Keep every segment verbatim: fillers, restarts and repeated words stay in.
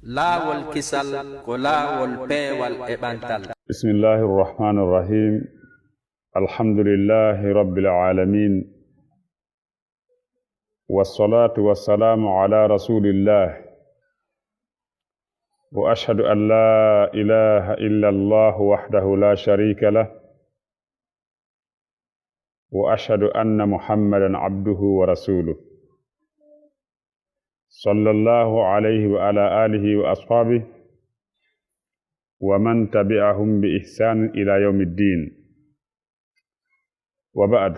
Laawol kisal ko laawol peewal e ɓantal. بسم الله الرحمن الرحيم. الحمد لله رب العالمين. والصلاة والسلام على رسول الله. وأشهد أن لا إله إلا الله وحده لا شريك له. وأشهد أن محمدا عبده ورسوله. صلى الله عليه وعلى آله وأصحابه ومن تبعهم بإحسان إلى يوم الدين. وبعد،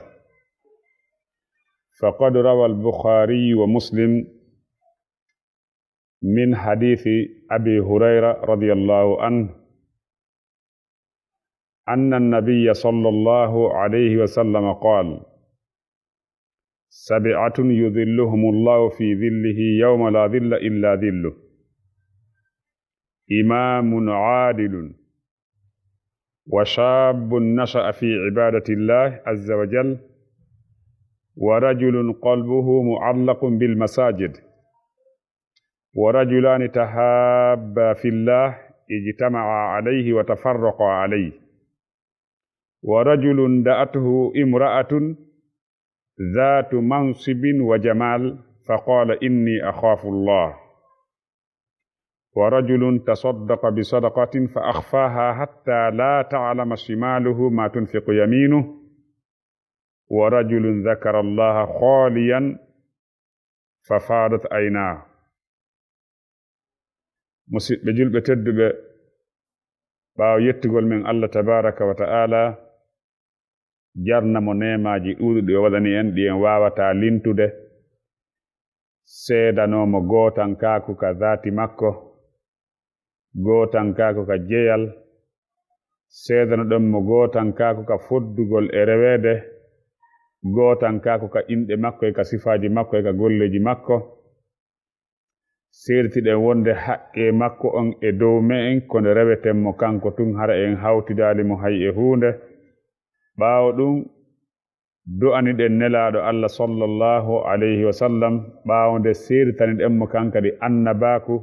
فقد روى البخاري ومسلم من حديث أبي هريرة رضي الله عنه أن النبي صلى الله عليه وسلم قال: سبعة يظلهم الله في ظله يوم لا ظل إلا ظله، إمام عادل، وشاب نشأ في عبادة الله عز وجل، ورجل قلبه معلق بالمساجد، ورجلان تحابا في الله اجتمعا عليه وتفرقا عليه، ورجل دعته امرأة ذات منصب وجمال فقال: إني أخاف الله، ورجل تصدق بصدقة فأخفاها حتى لا تعلم شماله ما تنفق يمينه، ورجل ذكر الله خاليا ففاضت عيناه. Musiɗɓe julɓe tedduɓe, ɓaawo yettugol men Allah tabaaraka wa ta'ala, jarna mo neemaaji ɗuuɗuɗi o waɗani en, ɗi en waawataa lintude, seedanoo mo gootankaaku ka zaati makko, gootankaaku ka jeyal, seedanoɗen mo gootankaaku ka foddugol e reweede, gootankaaku ka inɗe makko e ka sifaaji makko e ka golleeji makko. Seeditiɗen wonde haqqee makko on e dow me'en ko nde reweten mo kanko tun, hara en hawtidaali mo hay e huunde. Ɓaawo ɗun, du'aniɗen Nelaaɗo Allah sallallahu alayhi wa sallam, ɓaawo nde seeditaniɗen mo kan kadi annabaaku,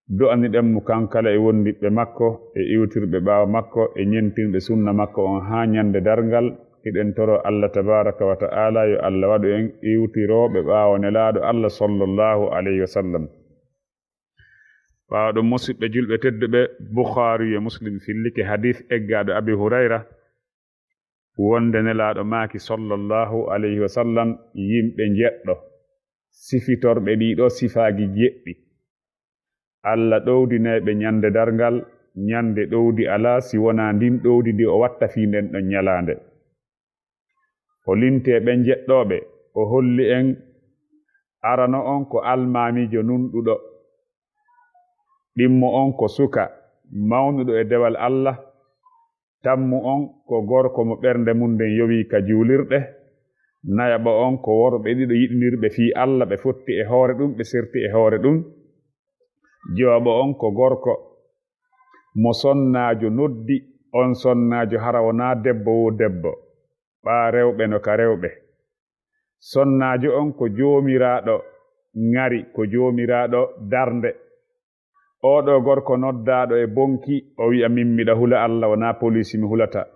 du'aniɗen mo kan kala e wondiɓɓe makko, e iwtirɓe ɓaawo makko, e ñentinɓe sunna makko on haa ñande darngal. Hiɗen toro Allah tabaaraka wa ta'ala yo Allah waɗu en iwtirooɓe ɓaawo Nelaaɗo Allah sallallahu alayhi wa sallam. Ɓaawo ɗum, musiɓɓe julɓe tedduɓe, Bukhari e Muslim fillike hadith eggaaɗo Abi Hurayra, wonde Nelaaɗo maaki sallallahu alayhi wa sallam, yimɓe njeɗɗo sifitorɓe ɗii ɗoo sifaaji jeɗɗi, Allah ɗowdinay ɓe ñande darngal, ñande ɗowdi alaa si wonaa ndin ɗowdi ndi o watta fii nden ɗon ñalaande. O linti e ɓen jeɗɗooɓe, o holli en, arano on ko almaamiijo nunɗuɗo, ɗimmo on ko suka mawnuɗo e dewal Allah, tammu on ko gorko mo ɓernde mun nden yowii ka juulirɗe, nayaɓo on ko worɓe ɗiɗo yiɗinirɓe fii Allah, ɓe fotti e hoore ɗum, ɓe serti e hoore ɗum, jowaɓo on ko gorko mo sonnaajo noddi, on sonnaajo hara wonaa debbo woo debbo, ɓaa rewɓe no ka rewɓe. Sonnaajo on ko joomiraaɗo ŋari, ko joomiraaɗo darnde. Oo ɗoo gorko noddaaɗo e bonki, o wi'a, "Min miɗa hula Allah, wonaa poliisi mi hulata."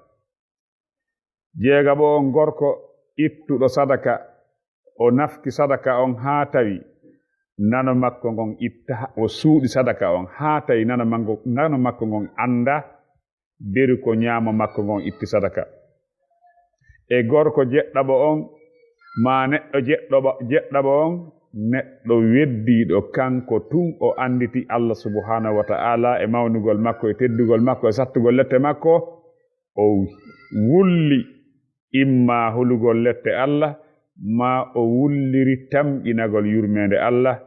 Jeegaɓo on gorko ittuɗo sadaka, o nafki sadaka on haa tawi nano makko ngon itta, o suuɗi sadaka on haa tawi nano mango-, nano makko ngon anndaa. Beru ko ñaamo makko ngon itti sadaka. E gorko jeɗɗaɓo on, maa neɗɗo jeɗɗoɓo-, jeɗɗaɓo on, neɗɗo weddiiɗo kanko tun o annditi Allah subhanahu wa ta'ala e mawnugol makko e teddugol makko e sattugol lette makko, o wulli imma hulugol lette Allah, maa o wulliri tamƴinagol yurmeende Allah,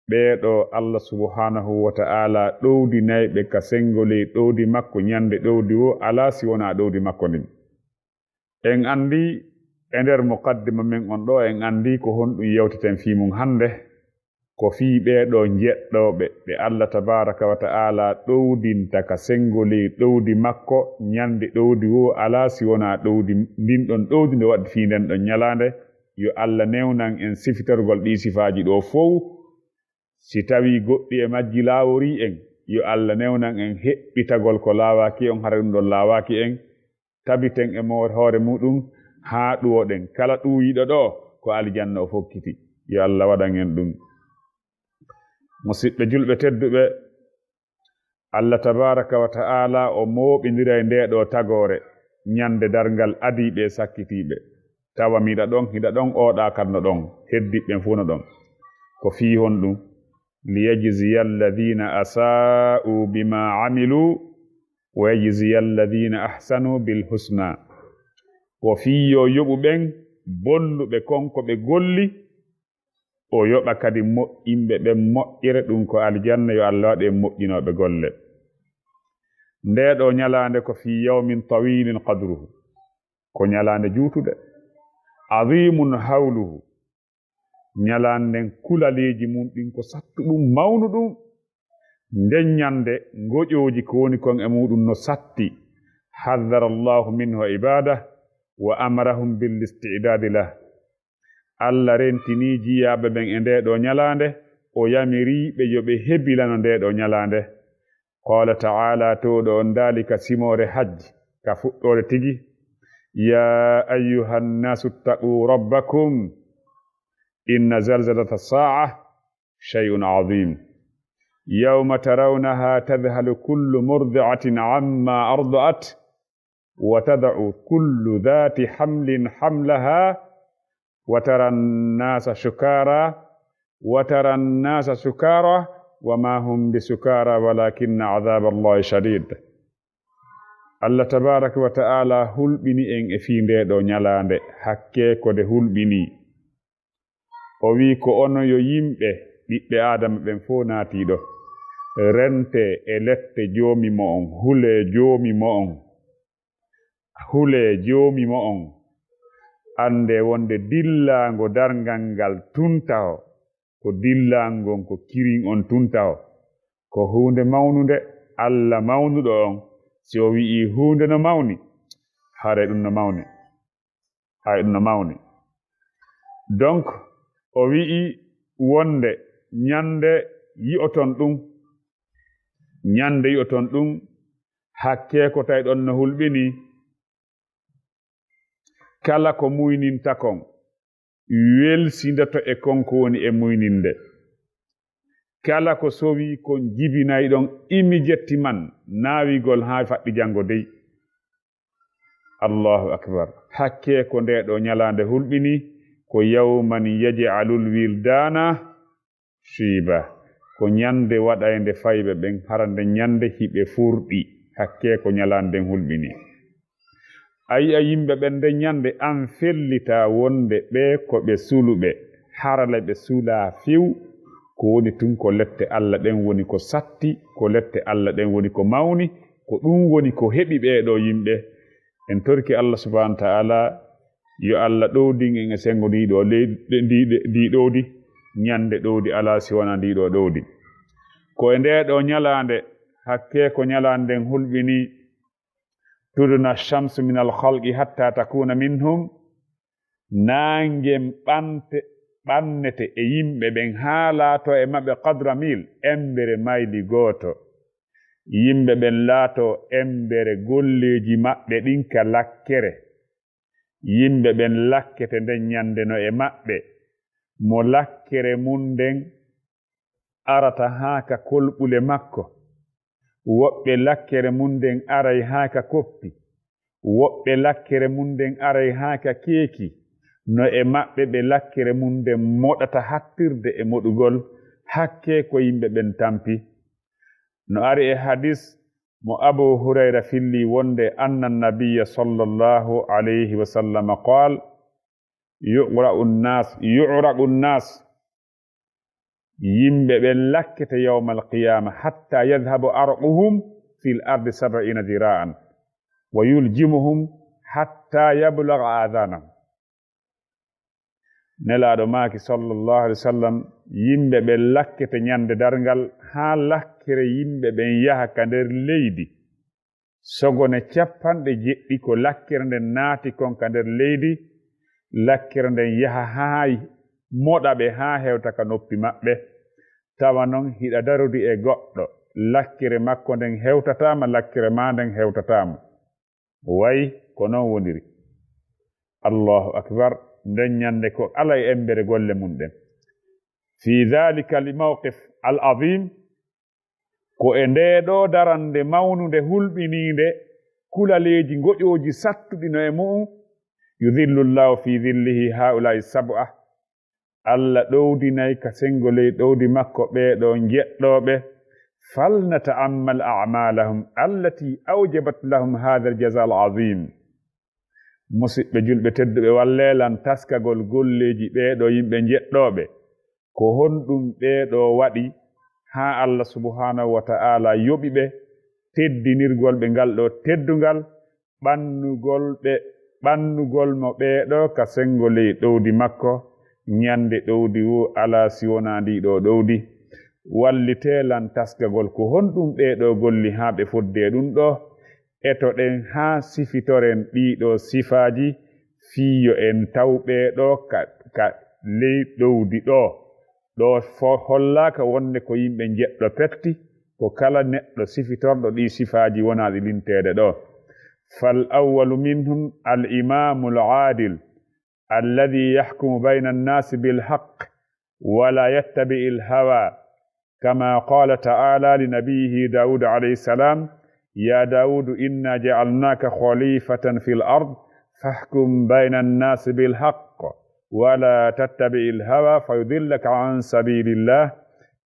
ɓee ɗoo, Allah subhanahu wa ta'ala ɗowdinay ɓe ka senngo ley ɗowdi makko ñande ɗowdi woo alaa si wonaa ɗowdi makko ndin. En anndi e nder muqaddima men on ɗoo, en anndi ko honɗum yewteten fii mum hannde, ko fii ɓee ɗoo njeɗɗooɓe ɓe Allah tabaaraka wa ta'ala ɗowdinta ka senngo ley ɗowdi makko ñande ɗowdi woo alaa si wonaa ɗowdi ndin ɗon ɗowdi ndo waɗi fii nden ɗon ñalaande. Yo Allah newnan en sifitorgol ɗii sifaaji ɗoo fow. Si tawii goɗɗi e majji laaworii en, yo Alla newnan en heɓɓitagol ko laawaaki on, hara ɗun ɗon laawaaki en, tabiten e moore hoore muɗum, haa ɗuwoɗen. Kala ɗuwiiɗo ɗoo, ko aljanna o fokkiti. Yo Alla waɗan en ɗum. Musiɓɓe julɓe tedduɓe, Alla tabaaraka wa ta'aalaa o mooɓindiray ndee ɗoo tagoore, ñande darngal adii ɓe sakkitiiɓe. Tawa miɗa ɗon, hiɗa ɗon, ooɗaa kan no ɗon, heddiiɓe ɓen fuu no ɗon. Ko fii honɗum? Liyajziya alladhiina asaa'u bimaa amilu wa yajziya alladhiina ahsanu bil husna. Ko fii yo yoɓu ɓen bonnuɓe kon ko ɓe golli, o yoɓa kadi moƴƴinɓe ɓen moƴƴere, ɗum ko aljanna, yo Alla waɗu en moƴƴinooɓe golle. Ndee ɗoo ñalaande ko fii yawmin tawiilin qadruhu, ko ñalaande juutunde, aziimun hawluhu, ñalaande nden kulaleeji mun ɗin ko sattuɗum mawnuɗum. Nden ñande ngoƴooji ko woni kon e muɗum no satti. Haddara Allahu minhu ibaadah wa amarahum bil isti'daadi lah. Alla rentinii jiyaaɓe ɓen e ndee ɗoo ñalaande, o yamirii ɓe yo ɓe hebilano ndee ɗoo ñalaande. Qaala ta'aalaa, Toowɗo on daali ka simoore Hajji, ka fuɗɗoore tigi, Yaa ayyuhan naasu ittaquu rabbakum, inna zalzalata saa'a shay'un aziim. Yawma tarawnahaa tadhalu kullu murdi'atin ammaa arda'at, wa tada'u kullu dhaati hamlin hamlahaa, wa taran naasa sukaaraa, wa taran naasa sukaaraa, wa maa hum bi sukaaraa walaakinna adhaaballaahi shadiid. Alla tabaaraka wa ta'aalaa hulɓini en e fii ndee ɗoo ñalaande, hakkee ko nde hulɓinii. O wi'i, Ko onon yo yimɓe, ɓiɓɓe Aadama ɓen fow naatii ɗoo. Rentee e lette Joomi mo'on, hulee Joomi mo'on. Hulee Joomi mo'on. Anndee wonde dillaango darngal ngal tun taho, ko dillaango ngon ko kirin on tun taho. Ko huunde mawnunde, Alla mawnuɗo on, si o wi'ii huunde no mawni, haray ɗum no mawni. Hay ɗum no mawni. Donc, o wi'i wonde ñande yi'oton ɗum, ñande yi'oton ɗum, hakkee ko tawi ɗon no hulɓinii, kala ko muyninta kon, welsindoto e kon ko woni e muyninde. Kala ko sowii kon jibinay ɗon immédiatement, naawigol haa faɗɗi janngo dey. Allahu akbar. Hakkee ko ndee ɗoo ñalaande hulɓinii, ko yawman yaj'alul wildaana shiiba. Ko ñande waɗaynde fayɓe ɓen, hara nden ñande hiɓe furɗi. Hakkee ko ñalaande nden hulɓinii. A yi'a yimɓe ɓen nden ñande, an fellitaa wonde ɓee ko ɓe suluɓe, hara le ɓe sulaa few. Ko woni tun ko lette Alla ɗen woni ko satti, ko lette Alla ɗen woni ko mawni, ko ɗum woni ko heɓi ɓee ɗoo yimɓe. En torike Alla subhaanahu wa ta'aalaa, yo Alla ɗowdin en e senngo ndii ɗoo leydi, ndii, ndii ɗowdi, ñande ɗowdi alaa si wonaa ndii ɗoo ɗowdi. Ko e ndee ɗoo ñalaande, hakkee ko ñalaande nden hulɓinii, tudna shamsu minal khalqi hatta takuna minhum, naange ɓante-, ɓannete e yimɓe ɓen haa laatoo e maɓɓe qadra mil, emmbere mayli gooto. Yimɓe ɓen laatoo emmbere golleeji maɓɓe ɗin ka lakkere. Yimɓe ɓen lakkete nden ñande no e maɓɓe, mo lakkere mun nden arata haa ka kolɓule makko. Woɓɓe lakkere mun nden aray haa ka koppi. Woɓɓe lakkere mun nden aray haa ka keeki. No e maɓɓe ɓe lakkere mun nden moɗata hattirde e moɗugol, hakkee ko yimɓe ɓen tampi. No ari e hadis mo Abu Hurayra filli wonde, anna nabiyya sallallahu alayhi wa sallam qaal, yu'ra'u nnas, yu'ra'u nnas, yimɓe ɓen lakkete yawmal qiyaama, hatta yadhhaba arquhum fil ardi sab'ina dhira'an, wa yuljimuhum hatta yabluga adhanahum. Nelaaɗo maaki, sallallahu alaihi wasallam, yimɓe ɓen lakkete ñande darngal, haa lakkere yimɓe ɓen yaha ka nder leydi. Sogone cappanɗe jeɗɗi ko lakkere nden naati kon ka nder leydi, lakkere nden yaha haa moɗa ɓe haa hewta ka noppi maɓɓe. tawa non hiɗa darudi e goɗɗo, lakkere makko nden hewtataa ma, lakkere maa nden hewtataa mo. Way ko non woniri. Allahu akbar, nden ñande ko alay embere golle mun ɗen. Fi dhalika al mawqif al azim, ko e ndee ɗoo darannde mawnunde hulɓiniinde kulaleeji ngoƴooji sattuɗi no e mu'un, yudhillu Allahu fi dhillihi haa'ulaa'i sab'a, Alla ɗowdinay ka senngo ley ɗowdi makko ɓee ɗoo njeɗɗooɓe, falnata'ammal a'maalahum allati awjabat lahum haadhal jazaa'al aziim. Musiɓɓe julɓe tedduɓe, wallee lan taskagol golleeji ɓee ɗoo yimɓe njeɗɗooɓe. Ko honɗum ɓee ɗoo waɗi haa Alla subhaanahu wa ta'aalaa yoɓi ɓe teddinirgol ɓe ngal ɗoo teddungal, ɓannugol ɓe, ɓannugol mo ɓee ɗoo ka senngo ley ɗowdi makko, ñande ɗowdi woo alaa si wonaa ndii ɗoo ɗowdi? Wallitee lan taskagol ko honɗum ɓee ɗoo golli haa ɓe fodde e ɗum ɗoo? Etoɗen haa sifitoren ɗii ɗoo sifaaji fii yo en taw ɓee ɗoo ka, ka ley ɗowdi ɗoo. Ɗoo fo hollaaka wonde ko yimɓe njeɗɗo petti, ko kala neɗɗo sifitorɗo ɗii sifaaji wonaa ɗi linteede ɗoo. Fal awwalu minhum al imaamul aadil, alladhi yahkumu bayna annaasi bil haqq, wa la yattabi'il hawa, kama qala ta'ala li nabiyyihi Dawud alayhi salam, ya Dawud inna ja'alnaka khalifatan fil ard, fahkum bayna annaasi bil haqq, wa la tattabi'il hawa fayudillaka an sabilillah,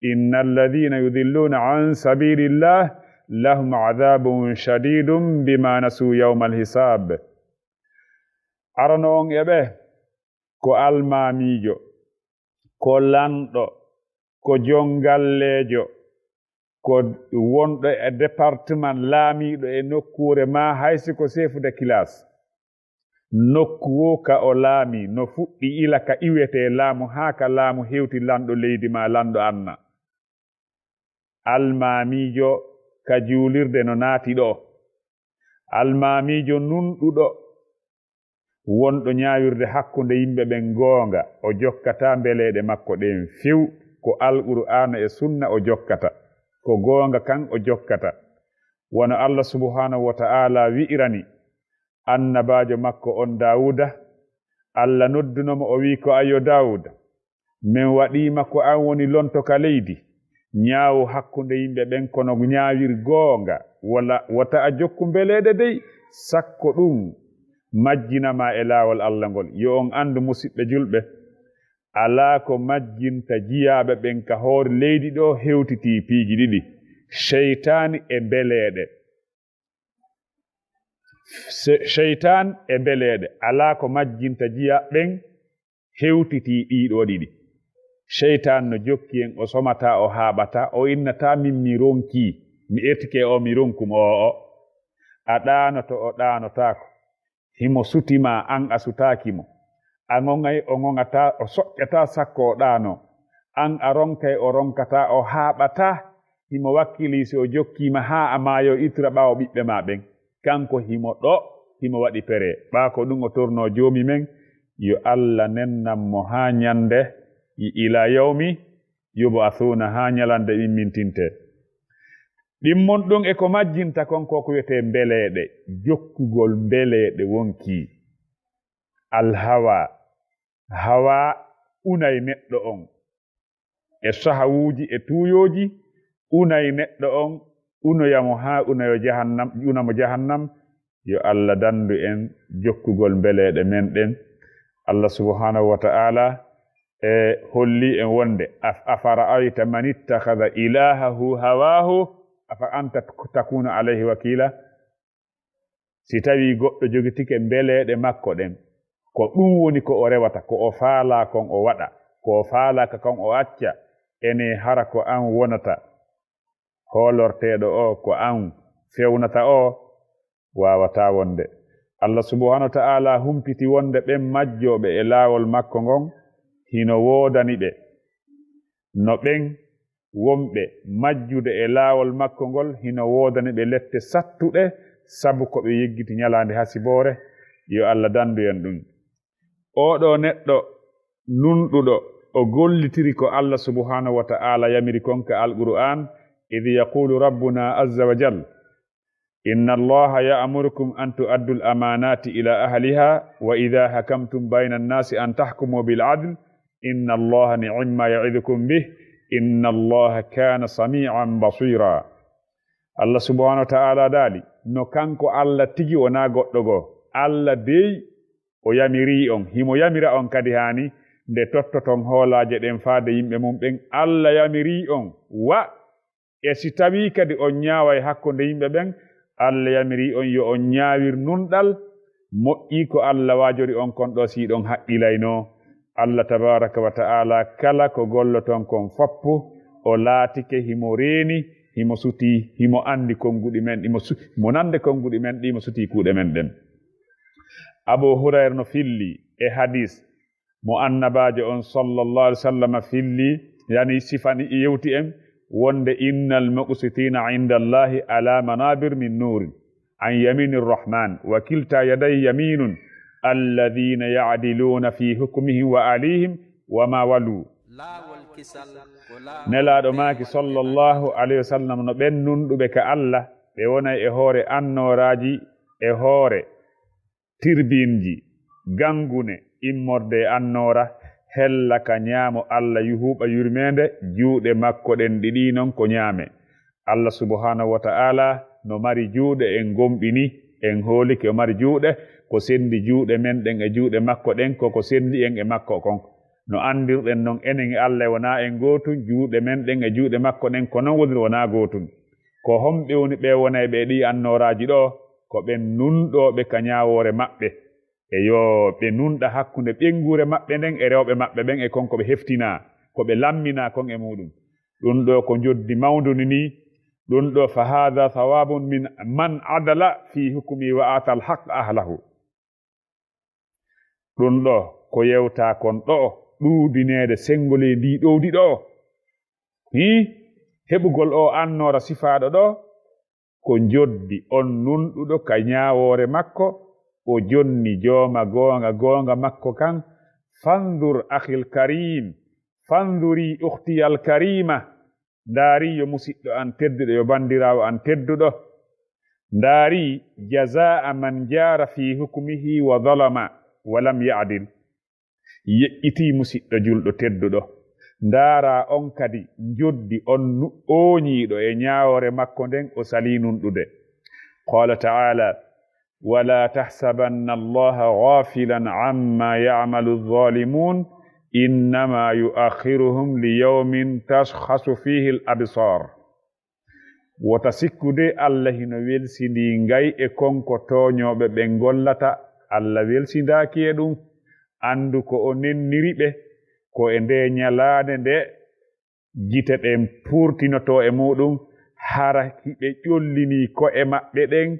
innal ladhina yudilluna an sabilillah lahum adhabun shadidun bima nasu yawmal hisab. Arano on e ɓe ko almaamiijo, ko lanɗo, ko jongalleejo, ko wonɗo e département laamiiɗo e nokkuure maa hay si ko chef de classe. Nokku woo ka o laamii, no fuɗɗi ila ka iwetee laamu haa ka laamu hewti lanɗo leydi maa lanɗo anna. Almaamiijo ka juulirde no naati ɗoo. Almaamiijo nunɗuɗo wonɗo ñaawirde hakkunde yimɓe ɓen goonga, o jokkataa mbeleeɗe makko ɗen few, ko Alqur'aana e Sunna o jokkata, ko goonga kan o jokkata. Wano Allah subhaanahu wa ta'aalaa wi'irani annabaajo makko on Daawuuda, Allah nodduno mo, o wi'i ko, "Ayo Daawuuda, men waɗii ma ko an woni lonto ka leydi, ñaawu hakkunde yimɓe ɓen, kono ñaawir goonga, wala, wota a jokku mbeleeɗe dey, sakko ɗun majjina ma e laawol Allah ngol." Yo on anndu, musiɓɓe julɓe, alaa ko majjinta jiyaaɓe ɓen ka hoore leydi ɗoo hewtitii piiji ɗiɗi, seytaani e mbeleeɗe. Se-, seytaan e mbeleeɗe, alaa ko majjinta jiyaaɓe ɓen hewtitii ɗii ɗoo ɗiɗi. Seytaan no jokki en, o somataa, o haaɓataa, o innataa min mi ronkii, mi etike o, mi ronku mo o, o. A ɗaanoto, o ɗaanotaako. Himo suti ma, an a sutaaki mo. A ŋoŋay, o ŋoŋataa, o soƴƴataa sakko o ɗaanoo. An a ronkay, o ronkataa, o haaɓataa. Himo wakkilii si o jokkii ma haa a maayoo, ittira ɓaawo ɓiɓɓe maa ɓen. Kanko himo ɗoo, himo waɗi pere. Ɓaa ko ɗun o tornoo Joomi men, yo Alla nennan mo haa ñande, ila yawmi yub'athuuna, haa ñalande immintintee. Ɗimmon ɗun e ko majjinta kon ko ko wi'etee mbeleeɗe, jokkugol mbeleeɗe wonkii. Alhawa, hawa unay neɗɗo on e sahawuuji e tuuyooji, unay neɗɗo on, unoya mo haa unoyo jahannam, una mo jahannam. Yo Allah dandu en jokkugol mbeleeɗe men ɗen. Allah subhanahu wa ta'ala e holli en wonde, "Af-, afara'ayta man ittakhadha ilahahu hawahu, afa anta takunu alayhi wakila?" Si tawii goɗɗo jogitike mbeleeɗe makko ɗen, ko ɗun woni ko o rewata, ko o faalaa kon o waɗa, ko o faalaaka kon o acca, enee hara ko an wonata hoolorteeɗo o, ko an fewnata o? Waawataa wonde. Allah subhanahu wa ta'ala humpiti wonde ɓen majjooɓe e laawol makko ngon hino woodani ɓe, no ɓen wonɓe majjude e laawol makko ngol hino woodani ɓe lette sattuɗe sabu ko ɓe yeggiti ñalaande hasiboore. Yo Allah dandu en ɗun. Oo ɗoo neɗɗo nunɗuɗo, o gollitiri ko Allah subhanahu wa ta'ala yamiri kon ka Alqur'an, idh yaqulu rabbuna azza wa jal, inna Allaha ya'murukum an tu'addu al-amanati ila ahliha wa idha hakamtum bayna an-nasi an tahkumu bil adl, inna Allaha ni'ma ya'idukum bih, inna Allaha kana sami'an basira. Allah subhanahu wa ta'ala daali, no kanko Allah tigi wonaa goɗɗo goo. Allah dey o yamirii on, himo yamira on kadi haani nde tottoton hoolaaje ɗen faade yimɓe mum ɓen. Allah yamirii on, wa e si tawii kadi on ñaaway hakkunde yimɓe ɓen, Allah yamirii on yo on ñaawir nunɗal, moƴƴii ko Allah waajori on kon ɗoo si hiɗon haqqilaynoo. Allah tabaraka wa ta'ala kala ko golloton kon foppu, o laatike himo reeni, himo sutii, himo anndi konnguɗi men, himo su-, himo nande konnguɗi men, himo sutii kuuɗe men ɗen. Abu Hurayra no filli e hadis mo annabaajo on sallallahu alaihi wasallam filli, yani sifani yewti en wonde innal muqsitina inda Allahi ala manabir min nurin an yamini rahman wa kilta yaday yaminun alladhina ya'diluna fi hukmihim wa alihim wa ma walu. Nelaaɗo maaki sallallahu alaihi wasallam no ɓen nunɗuɓe ka Allah, ɓe wonay e hoore annooraaji, e hoore tirbinji, gangune, immorde e annoora, hella ka ñaamo Allah yuhuuɓa yurmeende, juuɗe makko ɗen ɗiɗi non ko ñaame. Allah subhanahu wa ta'ala no mari juuɗe, en gomɗini, en hoolike o mari juuɗe, ko sendi juuɗe men ɗen e juuɗe makko ɗen, ko ko sendi en e makko kon. No anndirɗen non, enen e Allah wonaa en gootun, juuɗe men ɗen e juuɗe makko ɗen, ko non woniri wonaa gootun. Ko homɓe woni ɓe wonayɓe e ɗii annooraaji ɗoo? Ko ɓen nunɗooɓe ka ñaawoore maɓɓe. E yo ɓe nunɗa hakkunde ɓeynguure maɓɓe nden e rewɓe maɓɓe ɓen e kon ko ɓe heftinaa, ko ɓe lamminaa kon e muuɗum. Ɗun ɗoo ko njoddi mawnduni nii. Ɗun ɗoo, fa haadha thawabun min man adala fi hukmi wa ata al haqq ahlahu. Ɗun ɗoo ko yewtaa kon ɗoo, ɗuuɗineede senngo ley ndii ɗowdi ɗoo. Hii, heɓugol oo annoora sifaaɗo ɗoo, ko njoddi on nunɗuɗo ka ñaawoore makko, o jonni jooma goonga, goonga makko kan. Fanzur akhil karim, fanzuri ukhtiyal karima. Ndaari yo musiɗɗo an tedduɗo, yo banndiraawo an tedduɗo. Ndaari jazaa man jaara fi hukmihi wa zalama wa lam ya'dil. Yeƴƴitii musiɗɗo julɗo tedduɗo. Ndaaraa on kadi njoddi on nu-, ooñiiɗo e ñaawoore makko nden o salii nunɗude. Qaala ta'ala, ولا تحسبن الله غافلا عما يعمل الظالمون إنما يؤخرهم ليوم تشخص فيه الأبصار. Wota sikku de, Allah hino welsindii ngay e kon ko tooñooɓe ɓen gollata. Allah welsindaaki e ɗum. Anndu ko o nenniri ɓe, ko e ndee ñalaande nde gite ɗen puurtinotoo e muuɗum, hara hiɓe ƴollinii ko'e maɓɓe ɗen,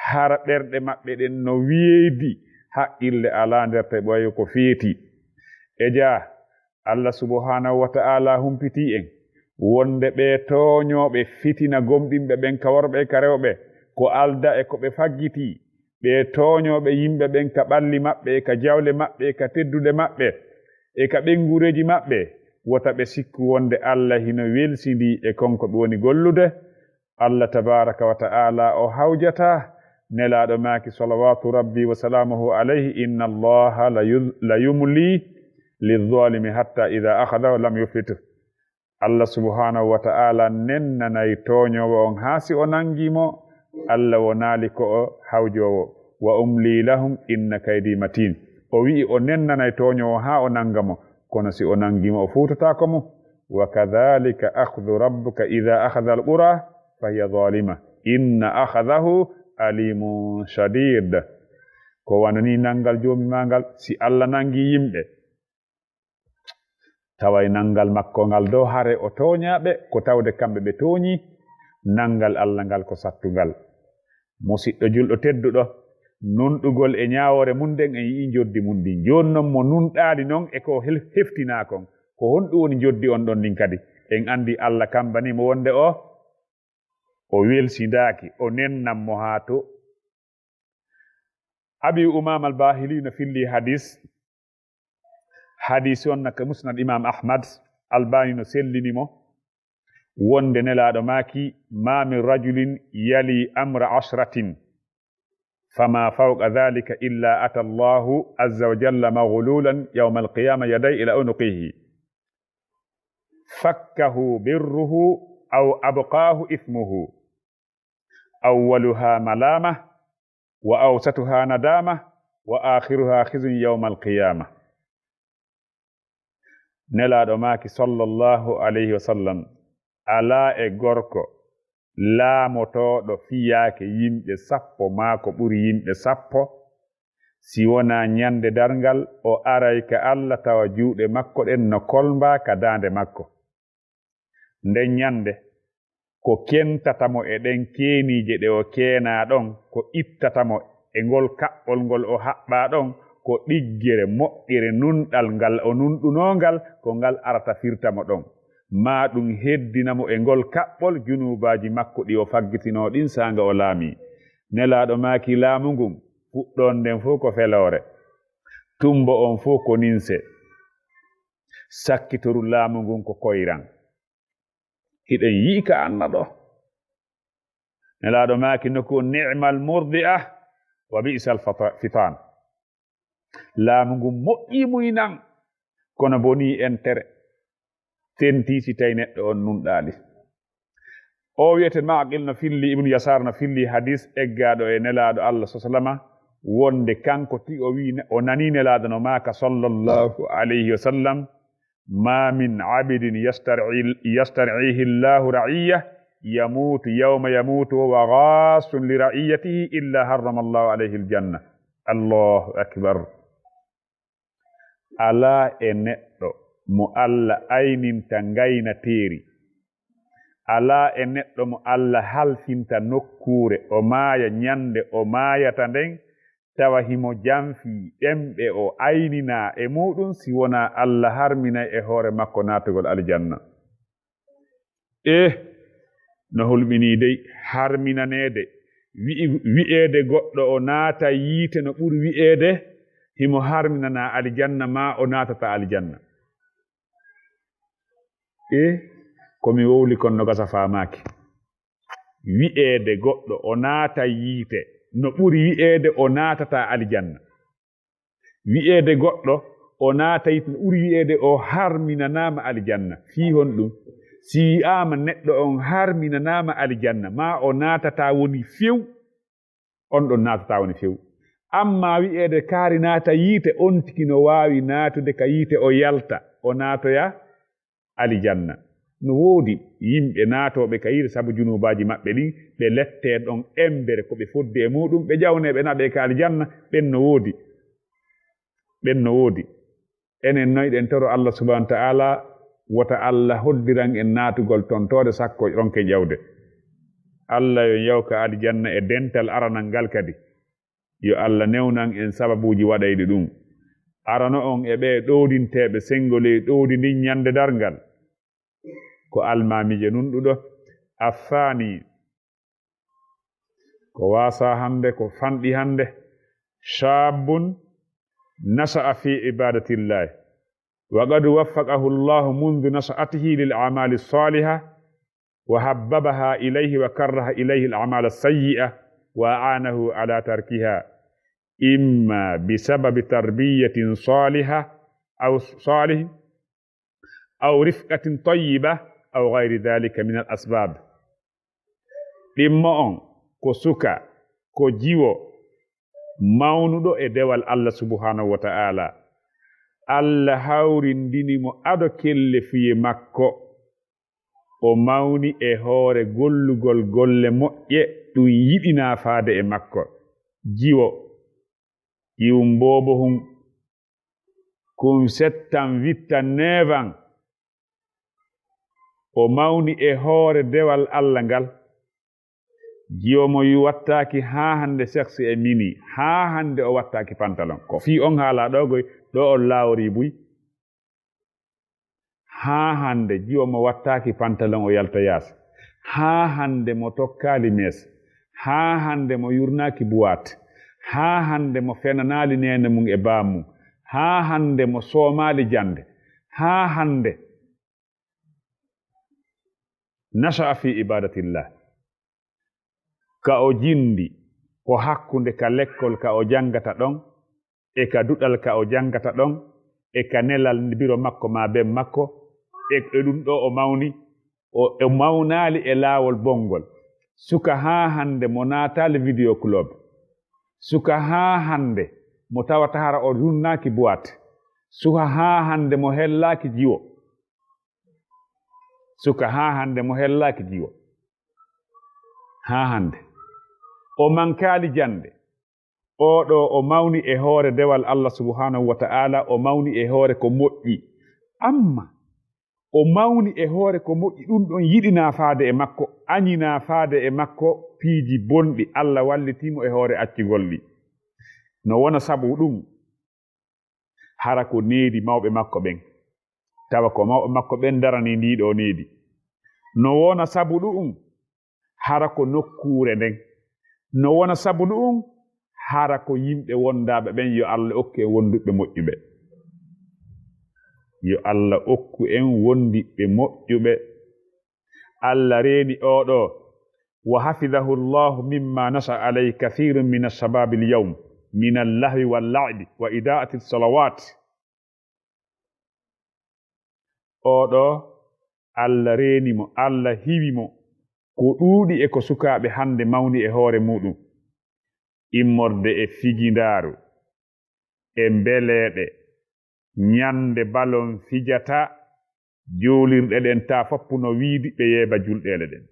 hara ɓerɗe maɓɓe ɗen no weedi, haqqille alaa nder, tawi ɓooyo ko feeti. E jaa, Allah subhanahu wa ta'ala humpitii en wonde ɓee tooñooɓe fitina gomɗinɓe ɓen ka worɓe e ka rewɓe, ko aldaa e ko ɓe faggitii, ɓee tooñooɓe yimɓe ɓen ka ɓalli maɓɓe e ka jawle maɓɓe e ka teddude maɓɓe e ka ɓeynguureeji maɓɓe, wota ɓe sikku wonde Allah hino welsindii e kon ko ɓe woni gollude. Allah tabaraka wa ta'ala o hawjataa. Nelaaɗo maaki, salawatu rabbi wa salamuhu alayhi, inna Allaha la yu-, la yumli lizzalimi hatta idha akhadhahu lam yuflithu. Allah subhanahu wa ta'ala nennanay tooñoowo on haa si o nangii mo, Allah wonaali ko o hawjoowo. Wa umli lahum inna kaydi matin. O wi'i o nennanay tooñoowo haa o nanga mo, kono si o nangii mo o fuutataako mo. Wa kadhalika akhdhu rabbuka idha akhadha al-qura fa hiya zalima. Inna akhadhahu alimun shadid. Ko wano nii nangal Joomi maa ngal, si Allah nangii yimɓe, taway nangal makko ngal dow hare o tooñaa ɓe, ko tawde kamɓe ɓe tooñii, nangal Allah ngal ko sattungal. Musiɗɗo julɗo tedduɗo, nunɗugol e ñaawoore mun nden en yi'ii njoddi mun ndin. Jooni non mo nunɗaali non e ko hel-, heftinaa kon, ko honɗum woni njoddi on ɗon ndin kadi? En anndi Allah kambanii mo wonde o, o welsindaaki, o nennan mo haa to. Abi Umaama al-Baahili no filli hadis, Hadiisi on na ka Musnad Imaam Ahmad, Albani no sellini mo, wonde Nelaaɗo maaki: "Ma min rajulin yali amra ashratin, fama fawqa dhalika illa ata Allahu azza wa jalla maghlulan yawma al-qiyama yaday ila unuqihi, fakkahu birruhu aw abqahu ithmuhu, awwaluha malama, wa awsatuha nadama, wa akhiruha khizyun yawma al-qiyama." Nelaaɗo maaki, sallallahu alayhi wa sallam: "Alaa e gorko laamotooɗo fiyaake yimɓe sappo maa ko ɓuri yimɓe sappo, si wonaa ɲande darngal o aray ka Alla tawa juuɗe makko ɗen no kolmbaa ka daande makko. Nden ɲande, ko kentata mo e ɗen keeniije ɗe o keenaa ɗon, ko ittata mo e ngol kaɓɓol ngol o haɓɓaa ɗon, ko ɗiggere moƴƴere nunɗal ngal o nunɗunoo ngal, ko ngal arata firta mo ɗon. Maa ɗum heddina mo e ngol kaɓɓol junuubaaji makko ɗi o faggitinoo ɗin saanga o laamii." Nelaaɗo maaki: "Laamu ngun, fuɗɗoon nden fow ko feloore, tumbo on fow ko ninse, sakkitoru laamu ngun ko koyran." Hiɗen yi'i ka anna ɗo. Nelaaɗo maaki nokku: "Ni'mal murdi'a wa bi'sal fata-, fitan." Laamu ngun moƴƴii muynan, kono bonii entere, tentii si tawi neɗɗo on nunɗaali. O wi'ete Ma'qil no filli, Ibnu Yasaar no filli hadiis eggaaɗo e Nelaaɗo Allah, sallallahu alayhi wa sallam, wonde kanko tigi o wi'i ne-, o nanii Nelaaɗo no maaka, sallallahu alayhi wa sallam: "Ma min abdin yastar'i-, yastar'ihi Allahu ra'iyya, yamutu yawma yamutu wa huwa ghassun li ra'iyyatihi illa harrama Allahu alayhi al-janna." Allahu akbar. Alaa e neɗɗo mo Alla ayninta ngaynateeri. Alaa e neɗɗo mo Alla halfinta nokkuure, o maaya ɲande o maayata nden, tawa himo janfii ɗemɗe o ayninaa e muuɗum, si wonaa Alla harminay e hoore makko naatugol aljanna. Eh, no hulɓinii dey, harminaneede, wi'i-, wi'eede goɗɗo o naata yiite no ɓuri wi'eede himo harminanaa aljanna maa o naatataa aljanna. Eh, ko mi wowli kon no gasa faamaaki. Wi'eede goɗɗo o naata yiite no ɓuri wi'eede o naatataa aljanna. Wi'eede goɗɗo o naatay no ɓuri wi'eede o harminanaama aljanna. Fii honɗum? Si wi'aama neɗɗo on harminanaama aljanna, maa o naatataa woni few, on ɗon naatataa woni few. Ammaa wi'eede kaari naata yiite, on tigi no waawi naatude ka yiite, o yalta, o naatoya aljanna. No woodi yimɓe naatooɓe ka yiite sabu junuubaaji maɓɓe ɗin, ɓe lettee ɗon embere ko ɓe fodde e muuɗum, ɓe jawnee ɓe naɓee ka aljanna, ɓen no woodi. Ɓen no woodi. Enen noy ɗen toro Allah subhanahu wa ta'ala, wota Allah hoddiran en naatugol ton toode sakko ronken ƴawde. Allah yo yawka aljanna e dental aranal ngal kadi. Yo Allah newnan en sababuuji waɗayɗi ɗum. Arano on e ɓee ɗowdinteeɓe senngo ley ɗowdi ndin ɲande darngal. Ko almaamiijo nunɗuɗo. Affaani, ko waasaa hannde, ko fanɗi hannde. Shaabbun nasha'a fi ibadatillahi. Wa qad waffaqahu Allahu mundhu nasha'atihi lil a'mali saliha. وحببها إليه وكره إليه الأعمال السيئة وأعانه على تركها إما بسبب تربية صالحة أو صالح أو رفقة طيبة أو غير ذلك من الأسباب. Ɗimmo on ko suka, ko jiwo, mawnuɗo e dewal Allah subhanahu wa ta'ala. Allah hawrindini mo ado kellefuye makko. O mawni e hoore gollugol golle moƴƴe ɗum yiɗinaa faade e makko. Jiwo, iwum boobohun, kun settan wittan neewan. O mawni e hoore dewal Allah ngal. Jiwo mo yu wattaaki haa hannde seksi e mini, haa hannde o wattaaki pantalon. Ko fii on haalaa ɗoo goy, ɗoo on laaworii buy. Haa hannde jiwo mo wattaaki pantalon o yalta yaasi. Haa hannde mo tokkaali mees. Haa hannde mo yurnaaki buwaat. Haa hannde mo fenanaali neene mum e baam mum. haa hannde mo soomaali jannde, haa hannde nasha'a fi ibadatillah. Ka o jindi, ko hakkunde ka lekkol ka o janngata ɗon, e ka duɗal ka o janngata ɗon, e ka nelal biro makko maa ben makko, e, e ɗum ɗoo o mawni, o, o mawnaali e laawol bonngol. Suka haa hannde mo naataali video club. Suka haa hannde mo tawata hara o runnaaki boîte. Suka haa hannde mo hellaaki jiwo. Suka haa hannde mo hellaaki jiwo. Haa hannde. O mankaali jannde. Oo ɗoo o mawni e hoore dewal Allah subhanahu wa ta'ala, o mawni e hoore ko moƴƴi. Amma o mawni e hoore ko moƴƴi, ɗum ɗon yiɗinaa faade e makko, añinaa faade e makko piiji bonɗi. Allah wallitii mo e hoore accugol ɗi. No wona sabu ɗum, hara ko needi mawɓe makko ɓen. Tawa ko mawɓe makko ɓen daranii ndii ɗoo needi. No wona sabu ɗuum, hara ko nokkuure nden. No wona sabu ɗuum, hara ko yimɓe wondaaɓe ɓen, yo Allah okku en wonduɓe moƴƴuɓe. Yo Allah okku en wondiɓɓe moƴƴuɓe. Allah reeni oo ɗoo, wa hafidahu Allahu mimma nasha alayhi kathirun min ash-shababi al-yawm min al-lahwi wal-la'bi wa ida'ati as-salawat. Oo ɗoo, Allah reeni mo, Allah hiwi mo, ko ɗuuɗi e ko sukaaɓe hannde mawni e hoore muuɗum, immorde e figindaaru, e mbeleeɗe, ñande balon fijata, juulirɗe ɗen taa foppuno wiidi ɓe yeeba julɗeele ɗen.